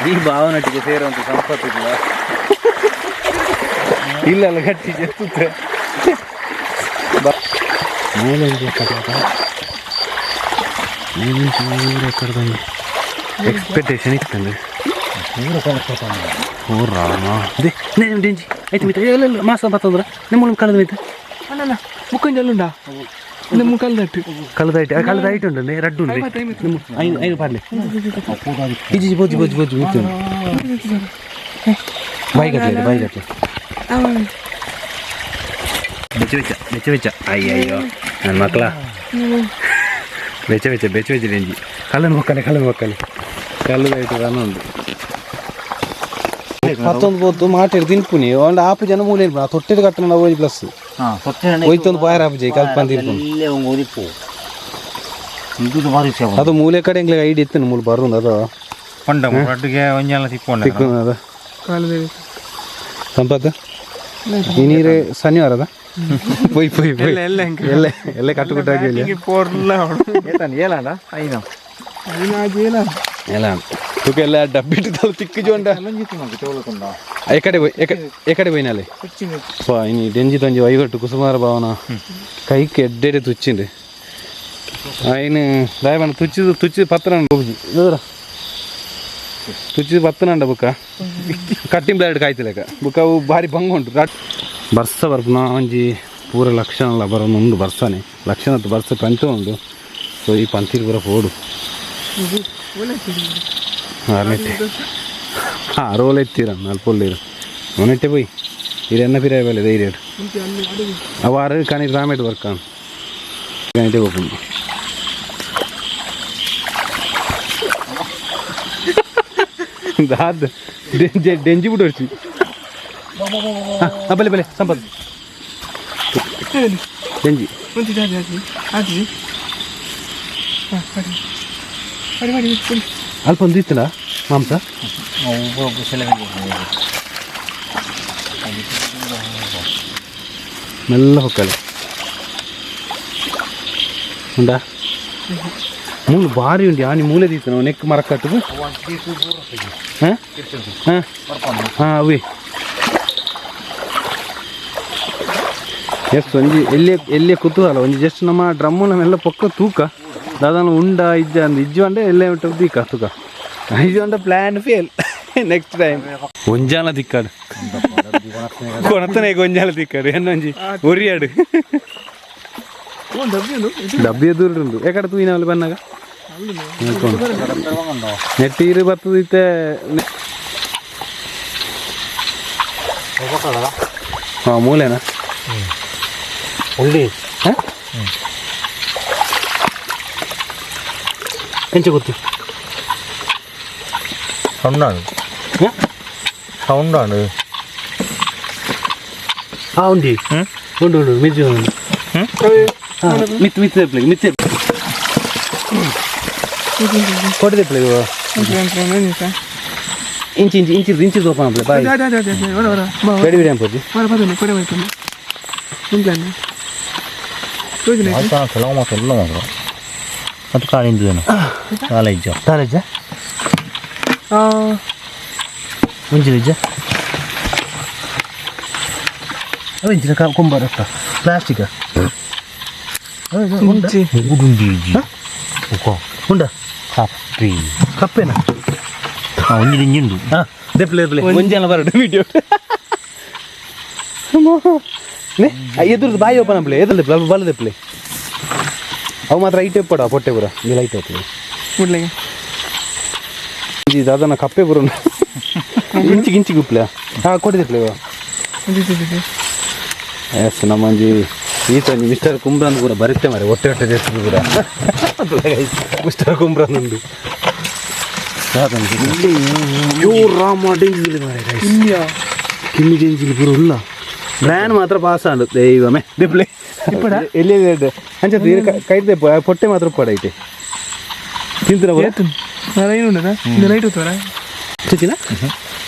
ಈ ಭಾವನಟಿಗೆ ಸೇರುವಂತ ಸಂಪತ್ತಿಲ್ಲ ಇಲ್ಲ ಅಲ್ಲ ಗಟ್ಟಿ ಎತ್ತುತ್ತೆ ಮೇಲೆ ಎಕ್ಸ್ಪೆಕ್ಟೇಷನ್ ಇತ್ತಂದ್ರೆ ಓ ರಾಮ they ಡೆಂಜಿ ಆಯ್ತು ಮಿತ್ರ ಇಲ್ಲ ಇಲ್ಲ ಮಾಸ ಬತ್ತಂದ್ರ ನಿಮ್ಮ ಕಳೆದ ಮಿತ್ರ
അല്ല മുക്കഞ്ചല്ലുണ്ടാ മുക്കാൽ തട്ട്
ಕಳೆದ ಐಟ್ ಕಳೆದ ಐಟ್ ಉಂಟು ರಡ್ಡು ಉಂಟು ನಿಮ್ಮ ಐನು ಐನು ಪಾಡ್ಲೆ ಇಜ್ಜಿ ಬೋಜಿ ಬೋಜಿ ಬೋಜಿ ಮಿತ್ತು ಬಾಯಿ ಕಟ್ಲೆ ಬಾಯಿ ಕಟ್ಲೆ ಬೆಚ್ಚ ಬೆಚ್ಚ ಬೆಚ್ಚ ಬೆಚ್ಚ ಅಯ್ಯಯ್ಯೋ ನನ್ನ ಮಕ್ಕಳ ಬೆಚ್ಚ ಬೆಚ್ಚ ಬೆಚ್ಚ ಬೆಚ್ಚ ಡೆಂಜಿ ಕಲ್ಲನ್ನು ಮಕ್ಕಳೆ ಕಲ್ಲನ್ನು ಮಕ್ಕಳೆ ಕಲ್ಲದ ಐಟು ರನ್ ಉಂಟು ಪತ್ತೊಂದು ಪೊತ್ತು ಮಾಟೆಡ್ ತಿನ್ಪುನಿ ಒಂದು ಆಪು ಜನ ಮೂಲೆ ಇರ್ಪುನಿ. ಆ ತೊಟ್ಟೆಡ್ ಕಟ್ಟಣ ಓಜಿ ಪ್ಲಸ್
ಹಾಂ ಸೊತ್ತೆ
ಒಯ್ತೊಂದು ಬಾಯರ್ ಆಪುಜಿ ಕಲ್ಪ ತಿನ್ಪುನಿ
ಅಲ್ಲೇ ಒಂದು ಓದಿಪ್ಪು ಇದು ಭಾರಿ ಸೇವ
ಅದು ಮೂಲೆ ಕಡೆ ಎಂಗ್ಲಿಗೆ ಐಡಿ ಇತ್ತು ಮೂಲು ಬರುಂದು ಅದು
ಪಂಡ ರಡ್ಡುಗೆ ಒಂಜೆಲ್ಲ ತಿಕ್ಕೊಂಡೆ
ತಿಕ್ಕು ಅದು
കാല്
ಸಂಪತ್ತು ಈ ನೀರು ಶನಿವಾರದ ಪೊಯ್ ಪೊಯ್ ಪೊಯ್
ಎಲ್ಲ
ಎಲ್ಲ ಎಲ್ಲ ಕಟ್ಟುಕಟ್ಟಾಗಿ ಇಲ್ಲ
ಏತಾನೆ ಏಲಾಂಡ ಐನ
ಎಲ್ಲ ತುಕ ಎಲ್ಲ ಡಬ್ಬಿಟ್ಟು ತಲೆ ತಿಕ್ಕು ಜೋಂಡ
ಚೋಳಕೊಂಡ
ಎಕಡೆ ಪೋಯ್ ಎಕಡೆ ಪೋಯಿನಾಲೆ ಪಾ ಇನಿ ಡೆಂಜಿ ತಂಜಿ ವೈವಟ್ಟು ಕುಸುಮಾರ ಭವನ ಕೈಕ್ ಎಡ್ಡೆಡೆ ತುಚ್ಚಿಂಡು ఆయన ದಯಮಾಡಿ ತುಚ್ಚಿದು ತುಚ್ಚಿ ಪತ್ತನ ಹೋಗಿ ತುಚ್ಚಿದು ಪತ್ತನಂಡ ಬುಕ್ಕ ಕಟ್ಟಿಂಗ್ ಬ್ಲೇಡ್ ಕಾಯ್ತಿಲೆಕ ಬುಕ್ಕ ಅವು ಭಾರಿ ಬಂಗ ಉಂಟು ಬರ್ಸ ಬರ್ಪುನ ಒಂಜಿ ಪೂರ ಲಕ್ಷಣ ಬರೋನು ಉಂಡು ಬರ್ಸನೆ ಲಕ್ಷಣ ಬರ್ಸ ಪಂಚ ಉಂಡು ಸೊ ಈ ಪಂತಿಗೆ ಪೂರ ಪೋಡು ಆರ್ನೆಟ್ಟೆ ಹಾಂ ರೋಲ್ ಎತ್ತೀರ ನಾಲ್ಕು ಪೊಳ್ಳಿರು ಅವನೆಟ್ಟೆ ಪೋಯ್ ಇರೆನ್ನ ಪಿರಾಯ ಬಲೆ ಧೈರ್ಯ ಅವ ಆರು ಕನಿ ರಾಮೇಟ್ ವರ್ಕ್ ಕನಿಟೆ ಹೋಗ್ಕೊಂಡು ದಾದ್ ಡೆಂಜಿ ಡೆಂಜಿ ಬಿಟ್ಟು వచ్చి ಬಲೆ ಬಲೆ ಸಂಪತ್ ಡೆಂಜಿ ಅಲ್ಪ ಒಂದು ಇತ್ತಲ್ಲ ಮಾಂಸ ಮೆಲ್ಲ ಹೊಕ್ಕಲೆ ಉಂಡಾ ಮೂಲು ಭಾರಿ ಉಂಡು ಆನಿ ಮೂಲೆ ದೀತು ನಾವು ನೆಕ್ ಮರ ಕಟ್ಟುದು. ಹಾಂ ಹಾಂ ಹಾಂ ಅವೇ. ಎಸ್ ಒಂಜಿ ಎಲ್ಲಿ ಎಲ್ಲಿ ಕುತೂಹಲ ಒಂಜಿ ಜಸ್ಟ್ ನಮ್ಮ ಡ್ರಮ್ಮು ನಮ್ಮೆಲ್ಲ ಪೊಕ್ಕ ತೂಕ ದಾದಾನ ಉಂಡ ಇಜ್ಜ ಅಂದ್ ಇಜ್ಜು ಅಂಡೆ ಎಲ್ಲೇ ಉಂಟು ದೀಕ ತೂಕ ಇಜ್ಜು ಅಂಡ ಪ್ಲ್ಯಾನ್ ಫೇಲ್. ನೆಕ್ಸ್ಟ್ ಟೈಮ್ ಒಂಜಾಲ ತಿಕ್ಕಾಡು ಕೊಣತನೇ ಗೊಂಜಾಲ ತಿಕ್ಕಾಡು ಎನ್ನೊಂಜಿ ಒರಿಯಾಡು.
ಓ ಡಬ್ಬಿ ಉಂಡು ಇದು.
ಡಬ್ಬಿ ದೂರ ಉಂಡು ಏಕಡೆ ತೂಯಿನ ಅಲ್ಲಿ ಬನ್ನಾಗ ನೆಟ್ ನೀರು ಬರ್ತದಿತ್ತೆ. ಹಾಂ ಮೂಲೆನಾ?
ಒಳ್ಳೆ.
ಹಾಂ ಎಂಚ ಗೊತ್ತು?
ಸೌಂಡಾണ്.
ಹಾಂ.
ಸೌಂಡಾണ്.
ಹಾಂ ಉಂಡಿ ಉಂಡು ಉಂಡು ಮಿಜ್ಜು ಉಂಡು. ಹಾಂ ಮಿತ್ ಮಿತ್ ಪ್ಲೇಗ್ ಮಿತ್ ಕೊಟ್ಟಿದೆ ಪ್ಲೇಗ್. ಇಂಚಿ ಇಂಚಿ ಇಂಚಿ ಇಂಚಿ ಓಪನ್ ಪ್ಲೇ ಬಾಯ್.
ಅದೇ ಅದೇ ಅದೇ ಅದೇ ಹೊರ ಹೊರ ಬಾ.
ರೆಡಿ ಬಿಡಿ ಅನ್ಪೋಜಿ.
ಹೊರ ಬದನೆ ಕೊಡೆ ಬರ್ತದೆ ಉಂಟು ತೋಜಿನ.
ಕೆಲವು ಮಾತ್ರ ಎಲ್ಲ ಮಾತ್ರ ಮತ್ತು ಕಾಳಿಂದು ಕಾಲೇಜ್.
ಕಾಲೇಜ.
ಆ.
ಒಂಜಿ ನಿಜ ಅವು ಇಂಚಿನ ಕೊಂಬರತ್ತ ಪ್ಲಾಸ್ಟಿಕ್.
ಇಂಚಿ.
ಉಡುಂಡಿ
ಉಂಡ.
ಕಪ್ಪಿ.
ಕಪ್ಪೇನಾ?
ಒಂಜಿ ದಿಂಜಿಂಡು.
ಹಾಂ ದೆಪ್ಲೆ ದೆಪ್ಲೆ ಒಂಜೆಲ್ಲ ಬರಡು ವಿಡಿಯೋ ನೆ ಎದುರ್ದು ಬಾಯಿ ಓಪನ್ ಪ್ಲೇ ಎದುರು ದೆಪ್ಲೆ ಬಲ ದೆಪ್ಲೆ ಅವು ಮಾತ್ರ ಐಟ್ ಪಡ ಪೊಟ್ಟೆ ಪೂರ ಈ ಲೈಟ್ ಓಪನ್.
ಮುಡ್ಲೆಗೆ.
ಇಂಚಿ ದಾದನ ಕಪ್ಪೆ ಬರೋಣ ಇಂಚಿಗೆ ಇಂಚಿಗೆ ಉಪ್ಲೆ ಹಾಂ ಕೊಟ್ಟಿದೆ ಪ್ಲೇ.
ಇಂಚಿ ಇಂಚಿ.
ಎಸ್ ನಮ್ಮಂಜಿ ಈತ ಒಂಜಿ ಮಿಸ್ಟರ್ ಕುಂಬ್ರನ್ ಪೂರ ಬರುತ್ತೆ ಮಾರೆ ಹೊಟ್ಟೆ ಹೊಟ್ಟೆ ದೇಶದ ಪೂರ ಮಿಸ್ಟರ್ ಕುಂಬ್ರನ್ ಉಂಡು. ಯೋ ರಾಮ ಡೇಂಜಿಲ್ ಮಾರೆ ಗೈಸ್.
ಇಂಡಿಯಾ.
ಕಿಮ್ಮಿ ಡೇಂಜಿಲ್ ಪೂರ ಉಲ್ಲ ಬ್ರ್ಯಾನ್ ಮಾತ್ರ ಪಾಸ್ ಆಂಡು ದೈವಮೆ ದಿಪ್ಲೆ ಎಲ್ಲಿ ಅಂಚ ಕೈ ಪೊಟ್ಟೆ ಮಾತ್ರ ಉಪ್ಪಾಡ ಐತೆ ತಿಂತಿನ ಪೂರ.
ಏತು ಲೈನ್ ಉಂಡದ ಇಂದ ಲೈಟ್ ಹೋಗ್ತಾರ.
ಚುಚಿನ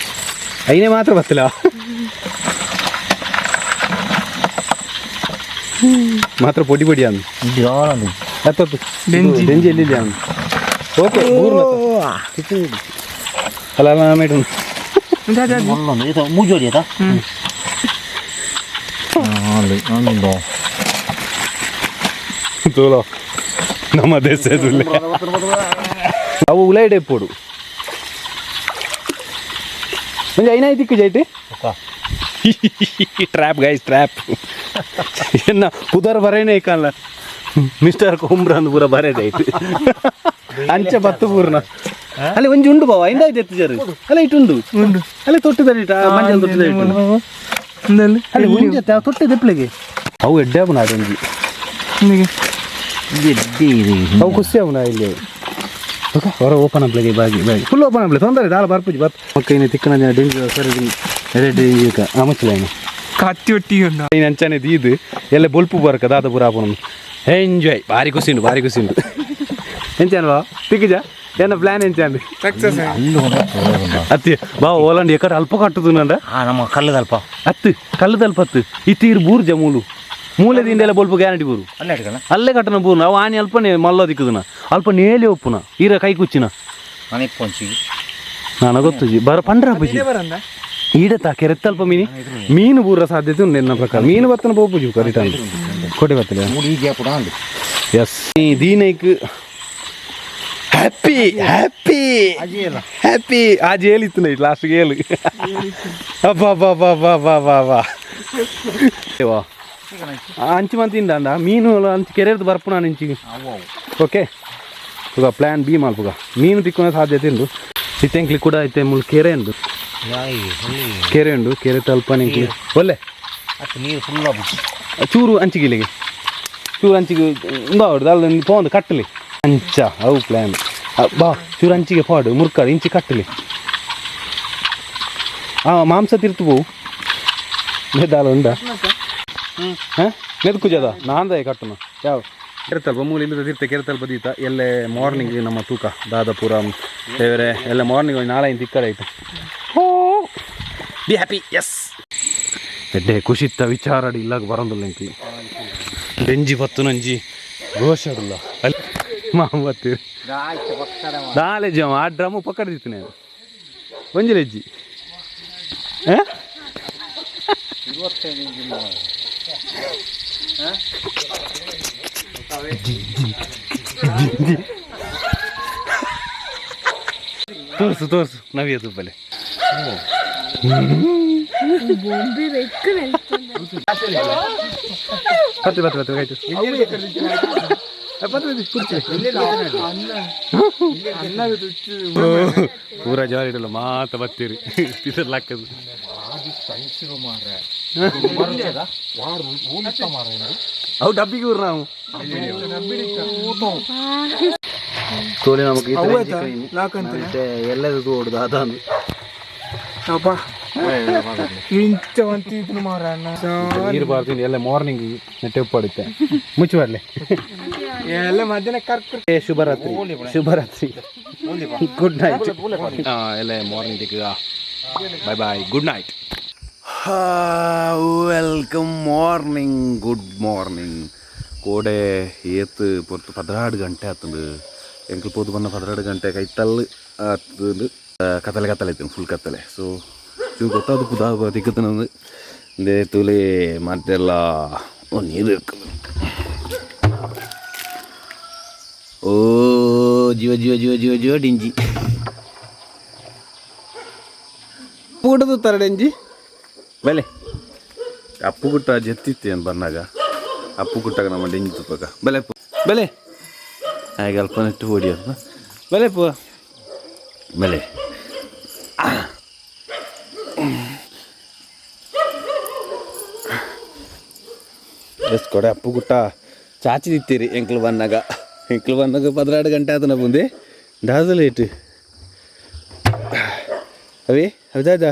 ಐನೇ ಮಾತ್ರ ಬತ್ತಿಲ್ಲ ಮಾತ್ರ ಪೊಡಿ ಪೊಡಿ ಅಂದು. ಅತ್ತತ್ತು.
ಡೆಂಜಿ.
ಡೆಂಜಿ ಎಲ್ಲಿದೆ ಅವನು? ಓಕೆ ಅಲ್ಲ ಅಲ್ಲ ಮೇಡಮ್.
ಅದೇ ಅದೇ.
ಮೂಜೋಡಿ ಆಯ್ತಾ?
ತೋಲೋ ನಮ್ಮ ದೇಶದಲ್ಲಿ ಅವು ಉಲೈಡೆ ಪೋಡು ಒಂಜಿ ಐನಾಯಿ ದಿಕ್ಕು ಜೈಟಿ ಟ್ರ್ಯಾಪ್ ಗೈಸ್ ಟ್ರ್ಯಾಪ್ ಎನ್ನ ಪುದರ್ ಬರೇನೆ ಇಕ್ಕಲ್ಲ ಮಿಸ್ಟರ್ ಕುಂಬ್ರನ್ ಪೂರ ಬರೇದೆ ಆಯ್ತು ಅಂಚೆ ಬತ್ತು ಪೂರ್ಣ ಅಲ್ಲಿ ಒಂಜಿ ಉಂಡು ಬಾವ ಇಂದ ಎತ್ತು ಜರು ಅಲ್ಲ ಇಟ್ಟು ಉಂಡು.
ಉಂಡು.
ಅಲ್ಲಿ ತೊಟ್ಟಿದ್ದಾರೆ ಇಟ್ಟು ಮಂಜಲ್ ತೊಟ್ಟಿದ್ದಾರೆ ಇಟ್ಟು.
ಇಂದಲ್ಲಿ.
ಅಲ್ಲಿ ಒಂಜಿ ತೊಟ್ಟೆ ದೆಪ್ಲೆಗೆ ಅವು ಎಡ್ಡೆ ಆಪುನ ಒಂಜಿ.
ಇಂದಿಗೆ.
ಅವು ಖುಷಿ ಆಪುನ ಇಲ್ಲಿ ಓಕೆ ಹೊರ ಓಪನ್ ಆಪ್ಲೆಗೆ ಬಾಗಿ ಬಾಗಿ ಫುಲ್ ಓಪನ್ ಆಪ್ಲೆ ತೊಂದರೆ ದಾಲ ಬರ್ಪುಜಿ ಬತ್ ಮಕ್ಕ ಇನ್ನು ತಿಕ್ಕನ ಜನ ಡೇಂಜರ್ ಸರಿ ಎಡೆ ಡೇಂಜರ್ ಅಮಚಲ ಏನು.
ಕತ್ತಿ ಒಟ್ಟಿಗೆ ಉಂಡು.
ಇನ್ನು ಅಂಚನೆ ದೀದು ಎಲ್ಲ ಬೊಲ್ಪು ಬರಕ ದಾದ ಪೂರ ಆಪುನ ಎಂಜಾಯ್ ಭಾರಿ ಖುಷಿ ಉಂಟು ಭಾರಿ ಖುಷಿ ಉಂಟು ಎಂಚಾನ್ ಬಾ ತಿಕ್ಕಿಜ ಏನ ಪ್ಲಾನ್ ಎಂಚಾನ್?
ಸಕ್ಸಸ್.
ಅತ್ತಿ ಬಾ ಓಲಂಡ್ ಎಕಡೆ ಅಲ್ಪ ಕಟ್ಟುದು ನಂಡ.
ನಮ್ಮ ಕಲ್ಲದಲ್ಪ.
ಅತ್ತು ಕಲ್ಲದಲ್ಪ ಅತ್ತು ಇತ್ತೀರು ಬೂರ್ಜ ಮೂಲು ಮೂಲೆ ದಿಂಡೆಲ್ಲ ಬೊಲ್ಪು ಗ್ಯಾರಂಟಿ ಬೂರು.
ಅಲ್ಲೇ ಅಡ್ಕಣ.
ಅಲ್ಲೇ ಕಟ್ಟನ ಬೂರು ನಾವು ಆನಿ ಅಲ್ಪನೆ ಮಲ್ಲ ದಿಕ್ಕುದನ ಅಲ್ಪ ನೇಲಿ ಒಪ್ಪುನ ಈರ ಕೈ ಕುಚ್ಚಿನ.
ನಾನು ಇಪ್ಪೊಂಚಿ.
ನಾನು ಗೊತ್ತುಜಿ ಬರ ಪಂಡ್ರ ಪೂಜಿ.
ಬರಂದ.
ಈಡತ ಕೆರೆತ್ತಲ್ಪ ಮೀನಿ ಮೀನು ಬೂರ ಸಾಧ್ಯತೆ ಉಂಟು ನನ್ನ ಪ್ರಕಾರ ಮೀನು ಬತ್ತನ ಪೋಪುಜಿ ರಿಟರ್ನ್ ಕೊಟ್ಟೆ ಬತ್ತಲೆ.
ಮೂರು ಈ ಗ್ಯಾಪ್ ಉಂಡು.
ಎಸ್ ಈ ದೀನೈಕ್ ಹ್ಯಾಪಿ ಹ್ಯಾಪಿ ಹ್ಯಾಪಿ ಆಜ್ ಏಳಿತ್ತು ನೈಟ್ ಲಾಸ್ಟ್ಗೆ ಏಳು ಅಬ್ಬಾ ಅಬ್ಬಾ ಅಬ್ಬಾ ಅಬ್ಬಾ ಅಬ್ಬಾ ಅಬ್ಬಾ ಅಬ್ಬಾ ವಾ ಅಂಚು ಮಂತಿಂದ ಅಂಡ ಮೀನು ಅಂಚು ಕೆರೆರ್ದು ಬರ್ಪುನ ಇಂಚಿಗೆ ಓಕೆ ಪುಗ ಪ್ಲ್ಯಾನ್ ಬಿ ಮಲ್ಪುಗ ಮೀನು ತಿಕ್ಕುನ ಸಾಧ್ಯತೆ ಉಂಟು ಇತ್ತೆಂಕ್ಲಿ ಕೂಡ ಇತ್ತೆ ಮುಳು ಕೆರೆ ಉಂಡು ಕೆರೆ ಉಂಡು ಕೆರೆ ತಲ್ಪನೆಂಕ್ಲಿ ಒಲ್ಲೆ.
ಅತ್ತು ನೀರು ಫುಲ್ ಆಗ್ಬಿಟ್ಟು.
ಚೂರು ಅಂಚಿಗಿಲಿಗೆ ಚೂರು ಅಂಚಿಗೆ ಉಂದಾವಡು ದಾಲ್ ಪೋಂದು ಕಟ್ಟಲಿ ಅಂಚ ಅವು ಪ್ಲ್ಯಾನ್ ಬಾ ಚೂರು ಅಂಚಿಗೆ ಪಾಡು ಮುರ್ಕಾಡು ಇಂಚಿ ಕಟ್ಟಲಿ ಆ ಮಾಂಸ ತಿರ್ತು ಪೋವು ದಾಲ ಉಂಡ ಹಾಂ ಮೆದುಕು ಜದ ನಾಂದ ಕಟ್ಟುನ ಯಾವ ಕೆರೆತಲ್ಪ ಮೂಲ ಇಲ್ಲದ ತೀರ್ಥ ಕೆರೆತಲ್ಪ ದೀತ ಎಲ್ಲೆ ಮಾರ್ನಿಂಗ್ ನಮ್ಮ ತೂಕ ದಾದಪುರ ದೇವರೇ ಎಲ್ಲ ಮಾರ್ನಿಂಗ್ ಒಂದು ನಾಳೆ ತಿಕ್ಕಡೆ ಆಯ್ತು ಹೋ ಬಿ ಹ್ಯಾಪಿ ಎಸ್ ಎಡ್ಡೆ ಖುಷಿತ್ತ ವಿಚಾರಡಿ ಇಲ್ಲಾಗ ಬರಂದಿಲ್ಲ ಇಂಕ್ಲಿ ಡೆಂಜಿ ಬತ್ತು ನಂಜಿ ಘೋಷಡುಲ್ಲ ಅಲ್ಲಿ ಮಾಮತ್ತೀರಿ ದಾಲೆಜ್ಜಿ ಆ ಡ್ರಮ್ಮು ಪಕ್ಕಡ್ದಿತ್ತು ನಾನು ಒಂಜಿ ಲೆಜ್ಜಿ. ತೋರ್ಸು ತೋರ್ಸು ನವಿಯ ತುಪ್ಪಲೆ. ಪತ್ತೆ ಪತ್ತೆ ಪತ್ತೆ ಆಯ್ತು ಪತ್ತೆ ಪತ್ತೆ ಪೂರ ಜಾರಿ ಇಡಲ್ಲ ಮಾತ ಬತ್ತೀರಿ ಪಿಸರ್ಲ ಹಾಕದು. ಅವು ಡಬ್ಬಿಗೆ ಊರು ನಾವು ತೋಲೆ ನಮಗೆ ಎಲ್ಲದೂ ಓಡುದು ಅದಾನು.
ಅಪ್ಪ ಇಂಚ ಒಂತಿದ್ರು ಮಾರ.
ನೀರು ಬಾರ್ತೀನಿ ಎಲ್ಲ ಮಾರ್ನಿಂಗ್ ನೆಟ್ಟೆ ಉಪ್ಪಾಡುತ್ತೆ ಮುಚ್ಚು ಬರಲಿ.
ಎಲ್ಲ ಮಧ್ಯಾಹ್ನ ಕರ್ಕ.
ಶುಭರಾತ್ರಿ ಶುಭರಾತ್ರಿ, ಗುಡ್ ನೈಟ್. ಎಲ್ಲ morning, bye bye, good night. Welcome morning, good morning. ಕೋಡೆ ಏತ್ ಪೊರ್ತು? 12 ಗಂಟೆ ಆತಂದು ಎಂಕ್ಲು ಪೋದು ಬನ್ನ. 12 ಗಂಟೆ ಕೈತಲ್ಲು ಆತಂದು. ಕತ್ತಲೆ ಕತ್ತಲೆ ಐತೆ, ಫುಲ್ ಕತ್ತಲೆ. ಸೊ ಚೂರು ಗೊತ್ತಾದ ಪುದಾ ತಿಕ್ಕುತ್ತನಂದು ಇಂದೇ ತೂಲೆ ಮತ್ತೆಲ್ಲ. ಓ ನೀರು ಇರ್ತದೆ. ಓ ಜೀವ ಜೀವ ಜೀವ ಜೀವ ಜೀವ ಡಿಂಜಿ ಪೂಟದ ತರ ಡೆಂಜಿ ಬೆಲೆ ಅಪ್ಪು ಗುಟ್ಟ ಜೆತ್ತಿತ್ತು ಏನು ಬಂದಾಗ ಅಪ್ಪು ಗುಟ್ಟಾಗ ನಮ್ಮ ಡೆಂಜಿ ತುಪ್ಪಕ ಬೆಲೆ ಬೆಲೆ ಹಾಗೆ ಅಲ್ಪ ನೆಟ್ಟು ಹೊಡಿ ಅಂತ ಬೆಲೆ ಪೂ ಬೆಲೆ ಎಸ್ ಕೊಡೆ ಅಪ್ಪು ಗುಟ್ಟ ಚಾಚಿ ತಿತ್ತೀರಿ. ಎಂಕ್ಲು ಬಂದಾಗ ಎಂಕ್ಲು ಬಂದಾಗ 12 ಗಂಟೆ ಆತನ ಬಂದೆ ದಾದ ಲೇಟ್. ಅವೇ ಹೌದಾ?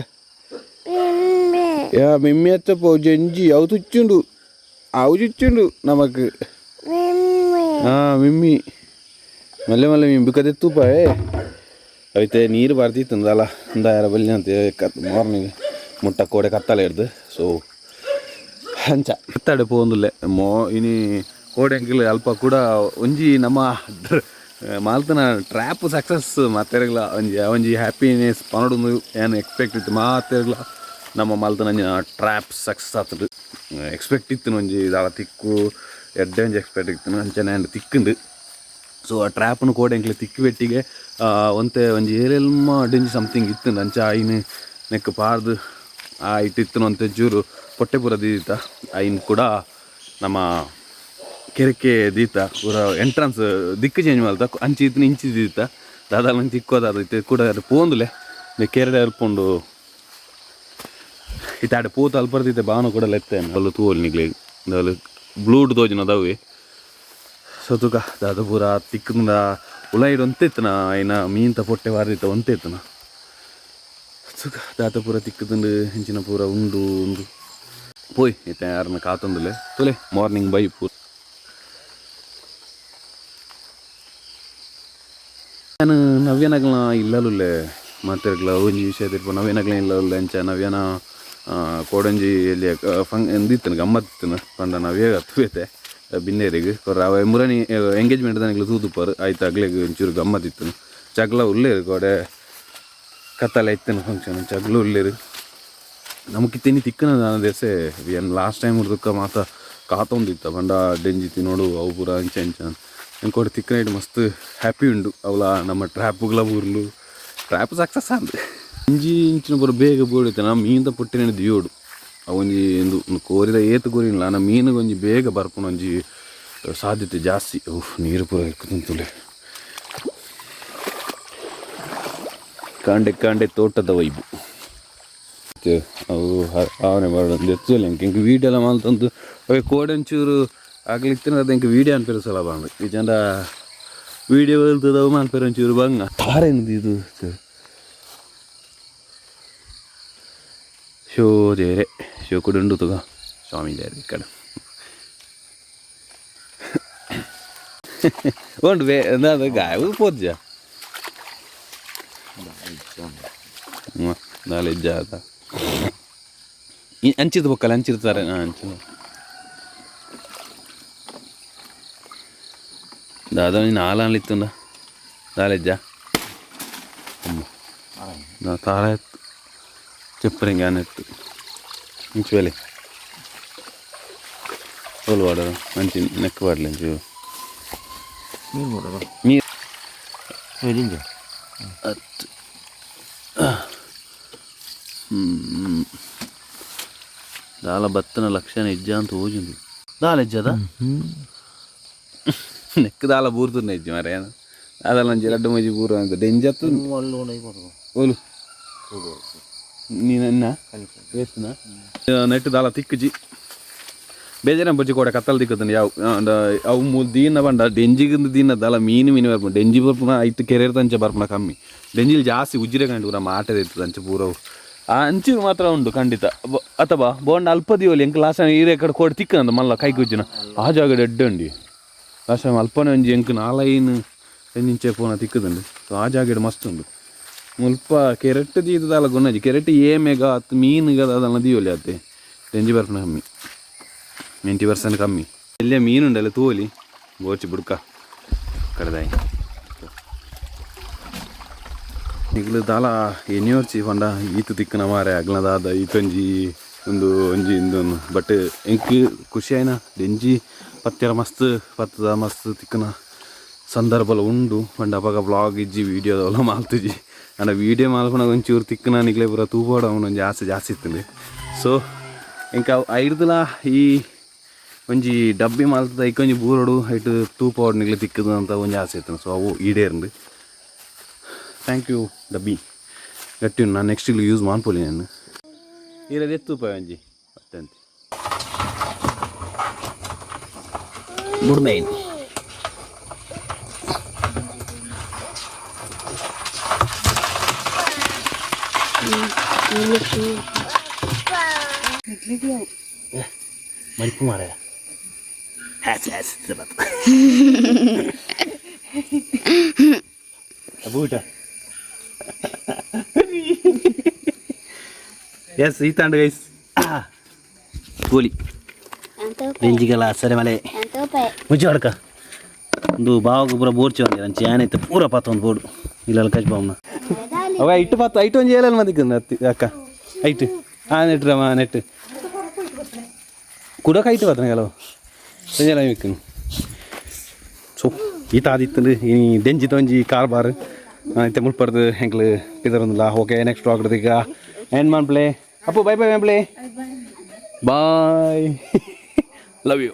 ಯಾ ಮಿಮ್ಮಿ ಅತ್ತಪ್ಪ ಜಂಜಿ ಅವು ತುಚ್ಚುಂಡು, ಅವು ಚುಚ್ಚುಂಡು ನಮಕ್. ಹಾಂ ಮಿಮ್ಮಿ ಮಲ್ಲೆ ಮಲ್ಲೆ ಮಿಂಬಿ ಕದೆ ತೂಪ. ಏ ಐತೆ ನೀರು ಬರ್ತಿತ್ತಂದಲ್ಲ ಅಂದಾರ ಬಲ್ಲಿ ಅಂತ ಮಾರ್ನಿಂಗ್ ಮುಟ್ಟ ಕೋಡೆ ಕತ್ತಲೆ ಹಿಡ್ದು. ಸೊ ಅಂಚ ಕತ್ತಾಡೆ ಪೋಂದುಲ್ಲೆ ಮೋ ಇನಿ ಕೋಡೆ ಅಂಕಿಲ್ ಅಲ್ಪ ಕೂಡ ಒಂಜಿ ನಮ್ಮ ಮಾಲ್ತನ ಟ್ರ್ಯಾಪ್ ಸಕ್ಸಸ್ ಮಾತೆರ್ಗ್ಲ ಒಂಜಿ ಒಂಜಿ ಹ್ಯಾಪಿನೆಸ್ ಪನೊಡೊಂದು ಏನು ಎಕ್ಸ್ಪೆಕ್ಟ್ ಇತ್ತು. ಮಾತೆರ್ಗ್ಲ ನಮ್ಮ ಮಾಲ್ತನ ಟ್ರ್ಯಾಪ್ ಸಕ್ಸಸ್ ಆತುಂಡು ಎಕ್ಸ್ಪೆಕ್ಟ್ ಇತ್ತು. ಒಂಜಿ ದಾಲ ತಿಕ್ಕು ಎಡ್ಡೆ ಒಂಜಿ ಎಕ್ಸ್ಪೆಕ್ಟ್ ಇತ್ತು ಅಂಚನೆ ತಿಕ್ಕುಂಡು. ಸೊ ಆ ಟ್ರ್ಯಾಪ್ನು ಕೋಡೆ ಎಂಕ್ಲೆ ತಿಕ್ಕು ಬೆಟ್ಟಿಗೆ ಒಂತೆ ಒಂಜಿ ಏಳೆಲ್ಮ ಡೆಂಜಿ ಸಮಥಿಂಗ್ ಇತ್ತು. ಅಂಚ ಐನು ನೆಕ್ ಪಾರ್ದು ಆ ಇಟ್ಟಿತ್ತು ಒಂತೆ ಚೂರು ಪೊಟ್ಟೆ ಪೂರ ದೀತ ಐನ್ ಕೂಡ ನಮ್ಮ ಕೆರೆಕೆ ದೀತ ಪೂರ ಎಂಟ್ರನ್ಸ್ ದಿಕ್ಕು ಚೇಂಜ್ ಮಲ್ತ ಅಂಚಿ ಇತ್ತು ಇಂಚಿ ದೀತ ದಾದಾಲ ತಿಕ್ಕೋದಾದ ಇತ್ತೆ ಕೂಡ ಪೋಂದುಲೆ ಕೆರೆಡೆ ಅಲ್ಪುಂಡು ಇತ್ತಾಡೆ ಪೂತ ಅಲ್ಪರ್ದಿತ್ತೆ ಬಾನು ಕೂಡ ಲೆತ್ತೆ ಅಲ್ಲು ತೂವಲ್ ನಿಗ್ಲೆ ಅಲ್ಲು ಬ್ಲೂಡ್ ತೋಜಿನ ದವೆ. ಸೊ ತುಕ ದಾದ ಪೂರ ತಿಕ್ಕುಂದ ಉಲಾಯಿಡ್ ಒಂತೆತ್ತನ ಐನ ಮೀನ್ತ ಪೊಟ್ಟೆ ವಾರದಿತ್ತ ಒಂತೆತ್ತನ. ತುಕ ದಾದ ಪೂರ ತಿಕ್ಕುದುಂಡು ಇಂಚಿನ ಪೂರ ಉಂಡು ಉಂಡು ಪೋಯ್ ಇತ್ತೆ ಯಾರನ್ನ ಕಾತೊಂದುಲೆ ತುಲೆ ಮಾರ್ನಿಂಗ್ ಬೈ ಪೂರ. ನಾನು ನವ್ಯನಗ್ಲ ಇಲ್ಲಲುಲ್ಲೆ ಮಾತೆರ್ಗ್ಲ ಒಂಜಿ ವಿಷಯ ತಿರ್ಪ ನವ್ಯನಗ್ಲ ಇಲ್ಲಲುಲ್ಲೆ. ಅಂಚ ನವ್ಯನ ಕೋಡಂಜಿ ಎಲ್ಲಿ ಫಂಗ್ ಎಂದಿತ್ತನು ಗಮ್ಮತ್ತಿತ್ತನು ಪಂಡ ನವ್ಯ ಹತ್ತುವೇತೆ ಬಿನ್ನೇರಿಗೆ ಕೊರ್ರ ಅವ ಮುರಣಿ ಎಂಗೇಜ್ಮೆಂಟ್ ದನಗ್ಲ ತೂದುಪ್ಪರು ಆಯ್ತು ಅಗ್ಲೆಗ್ ಒಂಚೂರು ಗಮ್ಮತ್ತಿತ್ತನು. ಚಗ್ಲ ಉಲ್ಲೇರು ಕೋಡೆ ಕತ್ತಲೆ ಇತ್ತನು ಫಂಕ್ಷನ್ ಚಗ್ಲ ಉಲ್ಲೇರು ನಮಕ್ ತಿನ್ನಿ ತಿಕ್ಕನ ದೇಸೆ ಏನು ಲಾಸ್ಟ್ ಟೈಮ್ ಹುಡ್ದಕ್ಕ ಮಾತ ಕಾತೊಂದಿತ್ತ ಪಂಡ ಡೆಂಜಿ ತಿನ್ನೋಡು ಅವು ಪೂರ ಅಂಚ ಅಂಚ ಇಂಕೋಡು ತಿಕ್ಕನ ಇಟ್ಟು ಮಸ್ತ್ ಹ್ಯಾಪಿ ಉಂಡು. ಅವಲ ನಮ್ಮ ಟ್ರ್ಯಾಪುಗಳ ಊರ್ಲು ಟ್ರ್ಯಾಪ್ ಸಕ್ಸಸ್ ಅಂದ್ ಇಂಜಿ ಇಂಚಿನ ಪೂರ ಬೇಗ ಬೋಡಿತ್ತೆ ನಮ್ಮ ಮೀನ್ದ ಪುಟ್ಟಿನ ದಿಯೋಡು ಅವೊಂಜಿ ಇಂದು ಕೋರಿದ ಏತು ಕೋರಿಲ್ಲ ನಮ್ಮ ಮೀನುಗೊಂಜಿ ಒಂಜಿ ಬೇಗ ಬರ್ಪುನ ಒಂಜಿ ಸಾಧ್ಯತೆ ಜಾಸ್ತಿ. ಓಹ್ ನೀರು ಪೂರ ಇಕ್ಕುತ್ತುಲೆ ಕಾಂಡೆ ಕಾಂಡೆ ತೋಟದ ವೈಬು ಅವು ಅವನೇ ಬರೋದು ಎತ್ತುವಲ್ಲ ಇಂಕ ಇಂಕ ವೀಡಿಯೋ ಎಲ್ಲ ಮಲ್ತಂದು ಅವೆ ಕೋಡಂಚೂರು ಆಗ್ಲಿತ್ತಿನ ಅದು ಇಂಕ ವೀಡಿಯೋ ಅನ್ಪಿರ ಸಲ ಬಂದು ಈ ಜನ ವೀಡಿಯೋ ಬಲ್ತದ ಅವು ಮನ್ಪೆರ ಒಂಚೂರು ಬಂಗ ತಾರೇನದು ಇದು ಶೋ ದೇರೆ ಶೋ ಕೂಡ ಉಂಡು ತುಗ ಸ್ವಾಮಿ ದೇರೆ ಈ ಕಡೆ ಉಂಡು ಬೇ ಎಂದಾದ ಗಾಯ ಪೋದ್ಜ ನಾಳೆ ಜಾತ ಅಂಚಿದ ಬೊಕ್ಕಲ್ಲ ಅಂಚಿರ್ತಾರೆ ಅಂಚು ದಾದ ನೀನು ಆಲಾನ್ಲಿ ಇತ್ತುಂಡ ದಾಲೆಜ್ಜ ಅಮ್ಮ ನಾ ತಾರ ಎತ್ತು ಚೆಪ್ಪರಿಂಗ್ ಆನೆತ್ತು ಇಂಚು ವೆಲೆ ತೋಲು ವಾಡರು ಮಂಚಿ ನೆಕ್ ವಾಡ್ಲಿ ಇಂಚು.
ನೀರು ನೋಡೋದು.
ನೀರು.
ದಿಂಜ.
ಹತ್ತು. ದಾಲ ಬತ್ತನ ಲಕ್ಷಣ ಇಜ್ಜ ಅಂತ ಓಜುಂಡು ದಾಲ ಇಜ್ಜದ ನೆಕ್ ದಾಲ ಬೂರ್ತುಂಡ ಇಜ್ಜಿ ಮರೆ ಅದಲ್ಲ ಒಂಜಿ ರಡ್ಡು ಮಜಿ ಬೂರು ಅಂತ ಡೆಂಜತ್ತು. ಓಲು ನೀನನ್ನ ವೇಸ್ಟ್ನ ನೆಟ್ ದಾಲ ತಿಕ್ಕುಜಿ ಬೇಜಾರ ಬೊಜ್ಜಿ ಕೋಡೆ ಕತ್ತಲ್ ದಿಕ್ಕುತ್ತಂಡು ಯಾವ ಅಂಡ ಅವು ಮೂಲು ದೀನ ಬಂಡ ಡೆಂಜಿಗಿಂದ ದೀನ ದಾಲ ಮೀನು ಮೀನು ಬರ್ಪುಂಡು ಡೆಂಜಿ ಬರ್ಪುನ ಐತು ಕೆರೆರ್ ತಂಚ ಬರ್ಪುನ ಕಮ್ಮಿ ಡೆಂಜಿಲ್ ಜಾಸ್ತಿ ಉಜ್ಜಿರೆ ಕಂಡು ಪೂರ ಮಾಟದ ಇತ್ತು ಅಂಚ ಪೂರ ಅವು. ಆ ಅಂಚು ಮಾತ್ರ ಉಂಡು ಖಂಡಿತ ಅಥವಾ ಬೋಂಡ ಅಲ್ಪ ದಿವೊಲಿ ಎಂಕ್ ಲಾಸ್ಟ್ ಈರೆ ಕಡೆ ಕೋಡೆ ತಿಕ್ಕಂದ ಮಲ್ಲ ಕೈ ಗುಜ್ಜಿನ ಆ ಜಾಗಡ್ ಎಡ್ಡೆ ಉಂಡಿ ಲಾಸ್ಟ್ ಟೈಮ್ ಅಲ್ಪನೆ ಒಂಜಿ ಎಂಕ್ ನಾಲೈನ್ ಇಂಚೆ ಪೋನ ತಿಕ್ಕುದುಂಡು. ಸೊ ಆ ಜಾಗಡ್ ಮಸ್ತ್ ಉಂಡು. ಮುಲ್ಪ ಕೆರೆಟ್ ದೀತದಾಲ ಗುನ್ನಜಿ ಕೆರೆಟ್ ಏಮೆಗ ಅತ್ ಮೀನುಗ ಅದಲ್ಲ ದೀವೊಲಿ ಅತ್ತೆ ಡೆಂಜಿ ಬರ್ಪುನ ಕಮ್ಮಿ 90% ಕಮ್ಮಿ ಎಲ್ಲಿಯ ಮೀನುಂಡಲ್ಲ ತೂವಲಿ ಬೋಚಿ ಬುಡ್ಕ ಕಡದಾಯಿ ನಿಗ್ಲು ದಾಲ ಎನ್ಯೋರ್ಚಿ ಪಂಡ ಈತು ತಿಕ್ಕನ ಮಾರೆ ಅಗ್ಲ ದಾದ ಈತೊಂಜಿ ಒಂದು ಒಂಜಿ ಇಂದೊಂದು ಬಟ್ ಎಂಕ್ ಖುಷಿ ಆಯ್ನ ಡೆಂಜಿ ಪತ್ತೆರ ಮಸ್ತ್ ಪತ್ತದ ಮಸ್ತ್ ತಿಕ್ಕನ ಸಂದರ್ಭಲ ಉಂಡು ಪಂಡ ಅಪಗ ಬ್ಲಾಗ್ ಇಜ್ಜಿ ವೀಡಿಯೋದವಲ್ಲ ಮಾಲ್ತುಜಿ ಅಂಡ ವೀಡಿಯೋ ಮಾಲ್ಪುನ ಒಂಚೂರು ತಿಕ್ಕನ ನಿಗ್ಲೆ ಪೂರ ತೂಪಾಡ ಒಂಜಿ ಆಸೆ ಜಾಸ್ತಿ ಇತ್ತುಂಡು. ಸೊ ಎಂಕ ಐಡ್ದಲ ಈ ಒಂಜಿ ಡಬ್ಬಿ ಮಾಲ್ತದ ಐಕೊಂಜಿ ಬೂರಡು ಐಟ್ ತೂಪಾವಡ್ ನಿಗ್ಲೆ ತಿಕ್ಕದು ಅಂತ ಒಂಜಿ ಆಸೆ ಇತ್ತು. ಸೊ ಅವು ಈಡೇರಂಡು. Thank you ಡಬ್ಬಿ ಗಟ್ಟಿ ಉಂಡು. ನಾನು ನೆಕ್ಸ್ಟ್ ಯೂಸ್ ಮಾನ್ಪೊಲಿ ನಾನು ಇರದು ಎತ್ತುಪ ಒಂಜಿ ಅತ್ತಂತೆ ಬುಡ್ಮೈನ್ ಮಡಿಪು ಮಾರಾಯ ಬೂಟ ಎಸ್ ಈತಾಂಡ್ ಗೈಸ್ ಕೂಲಿ ಡೆಂಜಿಗಲ ಸರಿ ಮಲೆ ಮುಚ್ಚಿ ಹೊಡ್ಕ ಒಂದು ಬಾವಗ ಪೂರ ಬೋರ್ಚಿ ಬಂದಿರ ಅಂಚೆ ಏನಾಯ್ತು ಪೂರ ಪಾತ ಒಂದು ಬೋರ್ಡು ಇಲ್ಲ ಕಚ್ ಬಾವನ ಅವ ಇಟ್ಟು ಪಾತ ಐಟು ಒಂಜಿ ಏಲಲ್ಲಿ ಮಂದಿಕ್ಕಂದು ಅತ್ತಿ ಅಕ್ಕ ಐಟು ಆ ನೆಟ್ರಮ್ಮ ನೆಟ್ ಕುಡಕ ಐಟು ಪಾತನ ಕೆಲವು ಒಂಜೆಲ್ಲ ಮಿಕ್ಕನು. ಸೊ ಈತ ಆದಿತ್ತಂದು ಈ ಡೆಂಜಿ ತೊಂಜಿ ಕಾರ್ಬಾರ್ ಇತ್ತೆ ಮುಲ್ಪರ್ದು ಎಂಕ್ಲು ಪಿದರೊಂದುಲ. ಓಕೆ ನೆಕ್ಸ್ಟ್ ವ್ಲಾಗ್ ಈಗ ಎಂಡ್ ಮಾನ್ಪ್ಲೆ. ಅಪ್ಪು ಬೈ ಬೈ ಮಾನ್ಪ್ಲೆ ಬಾಯ್ ಲವ್ you.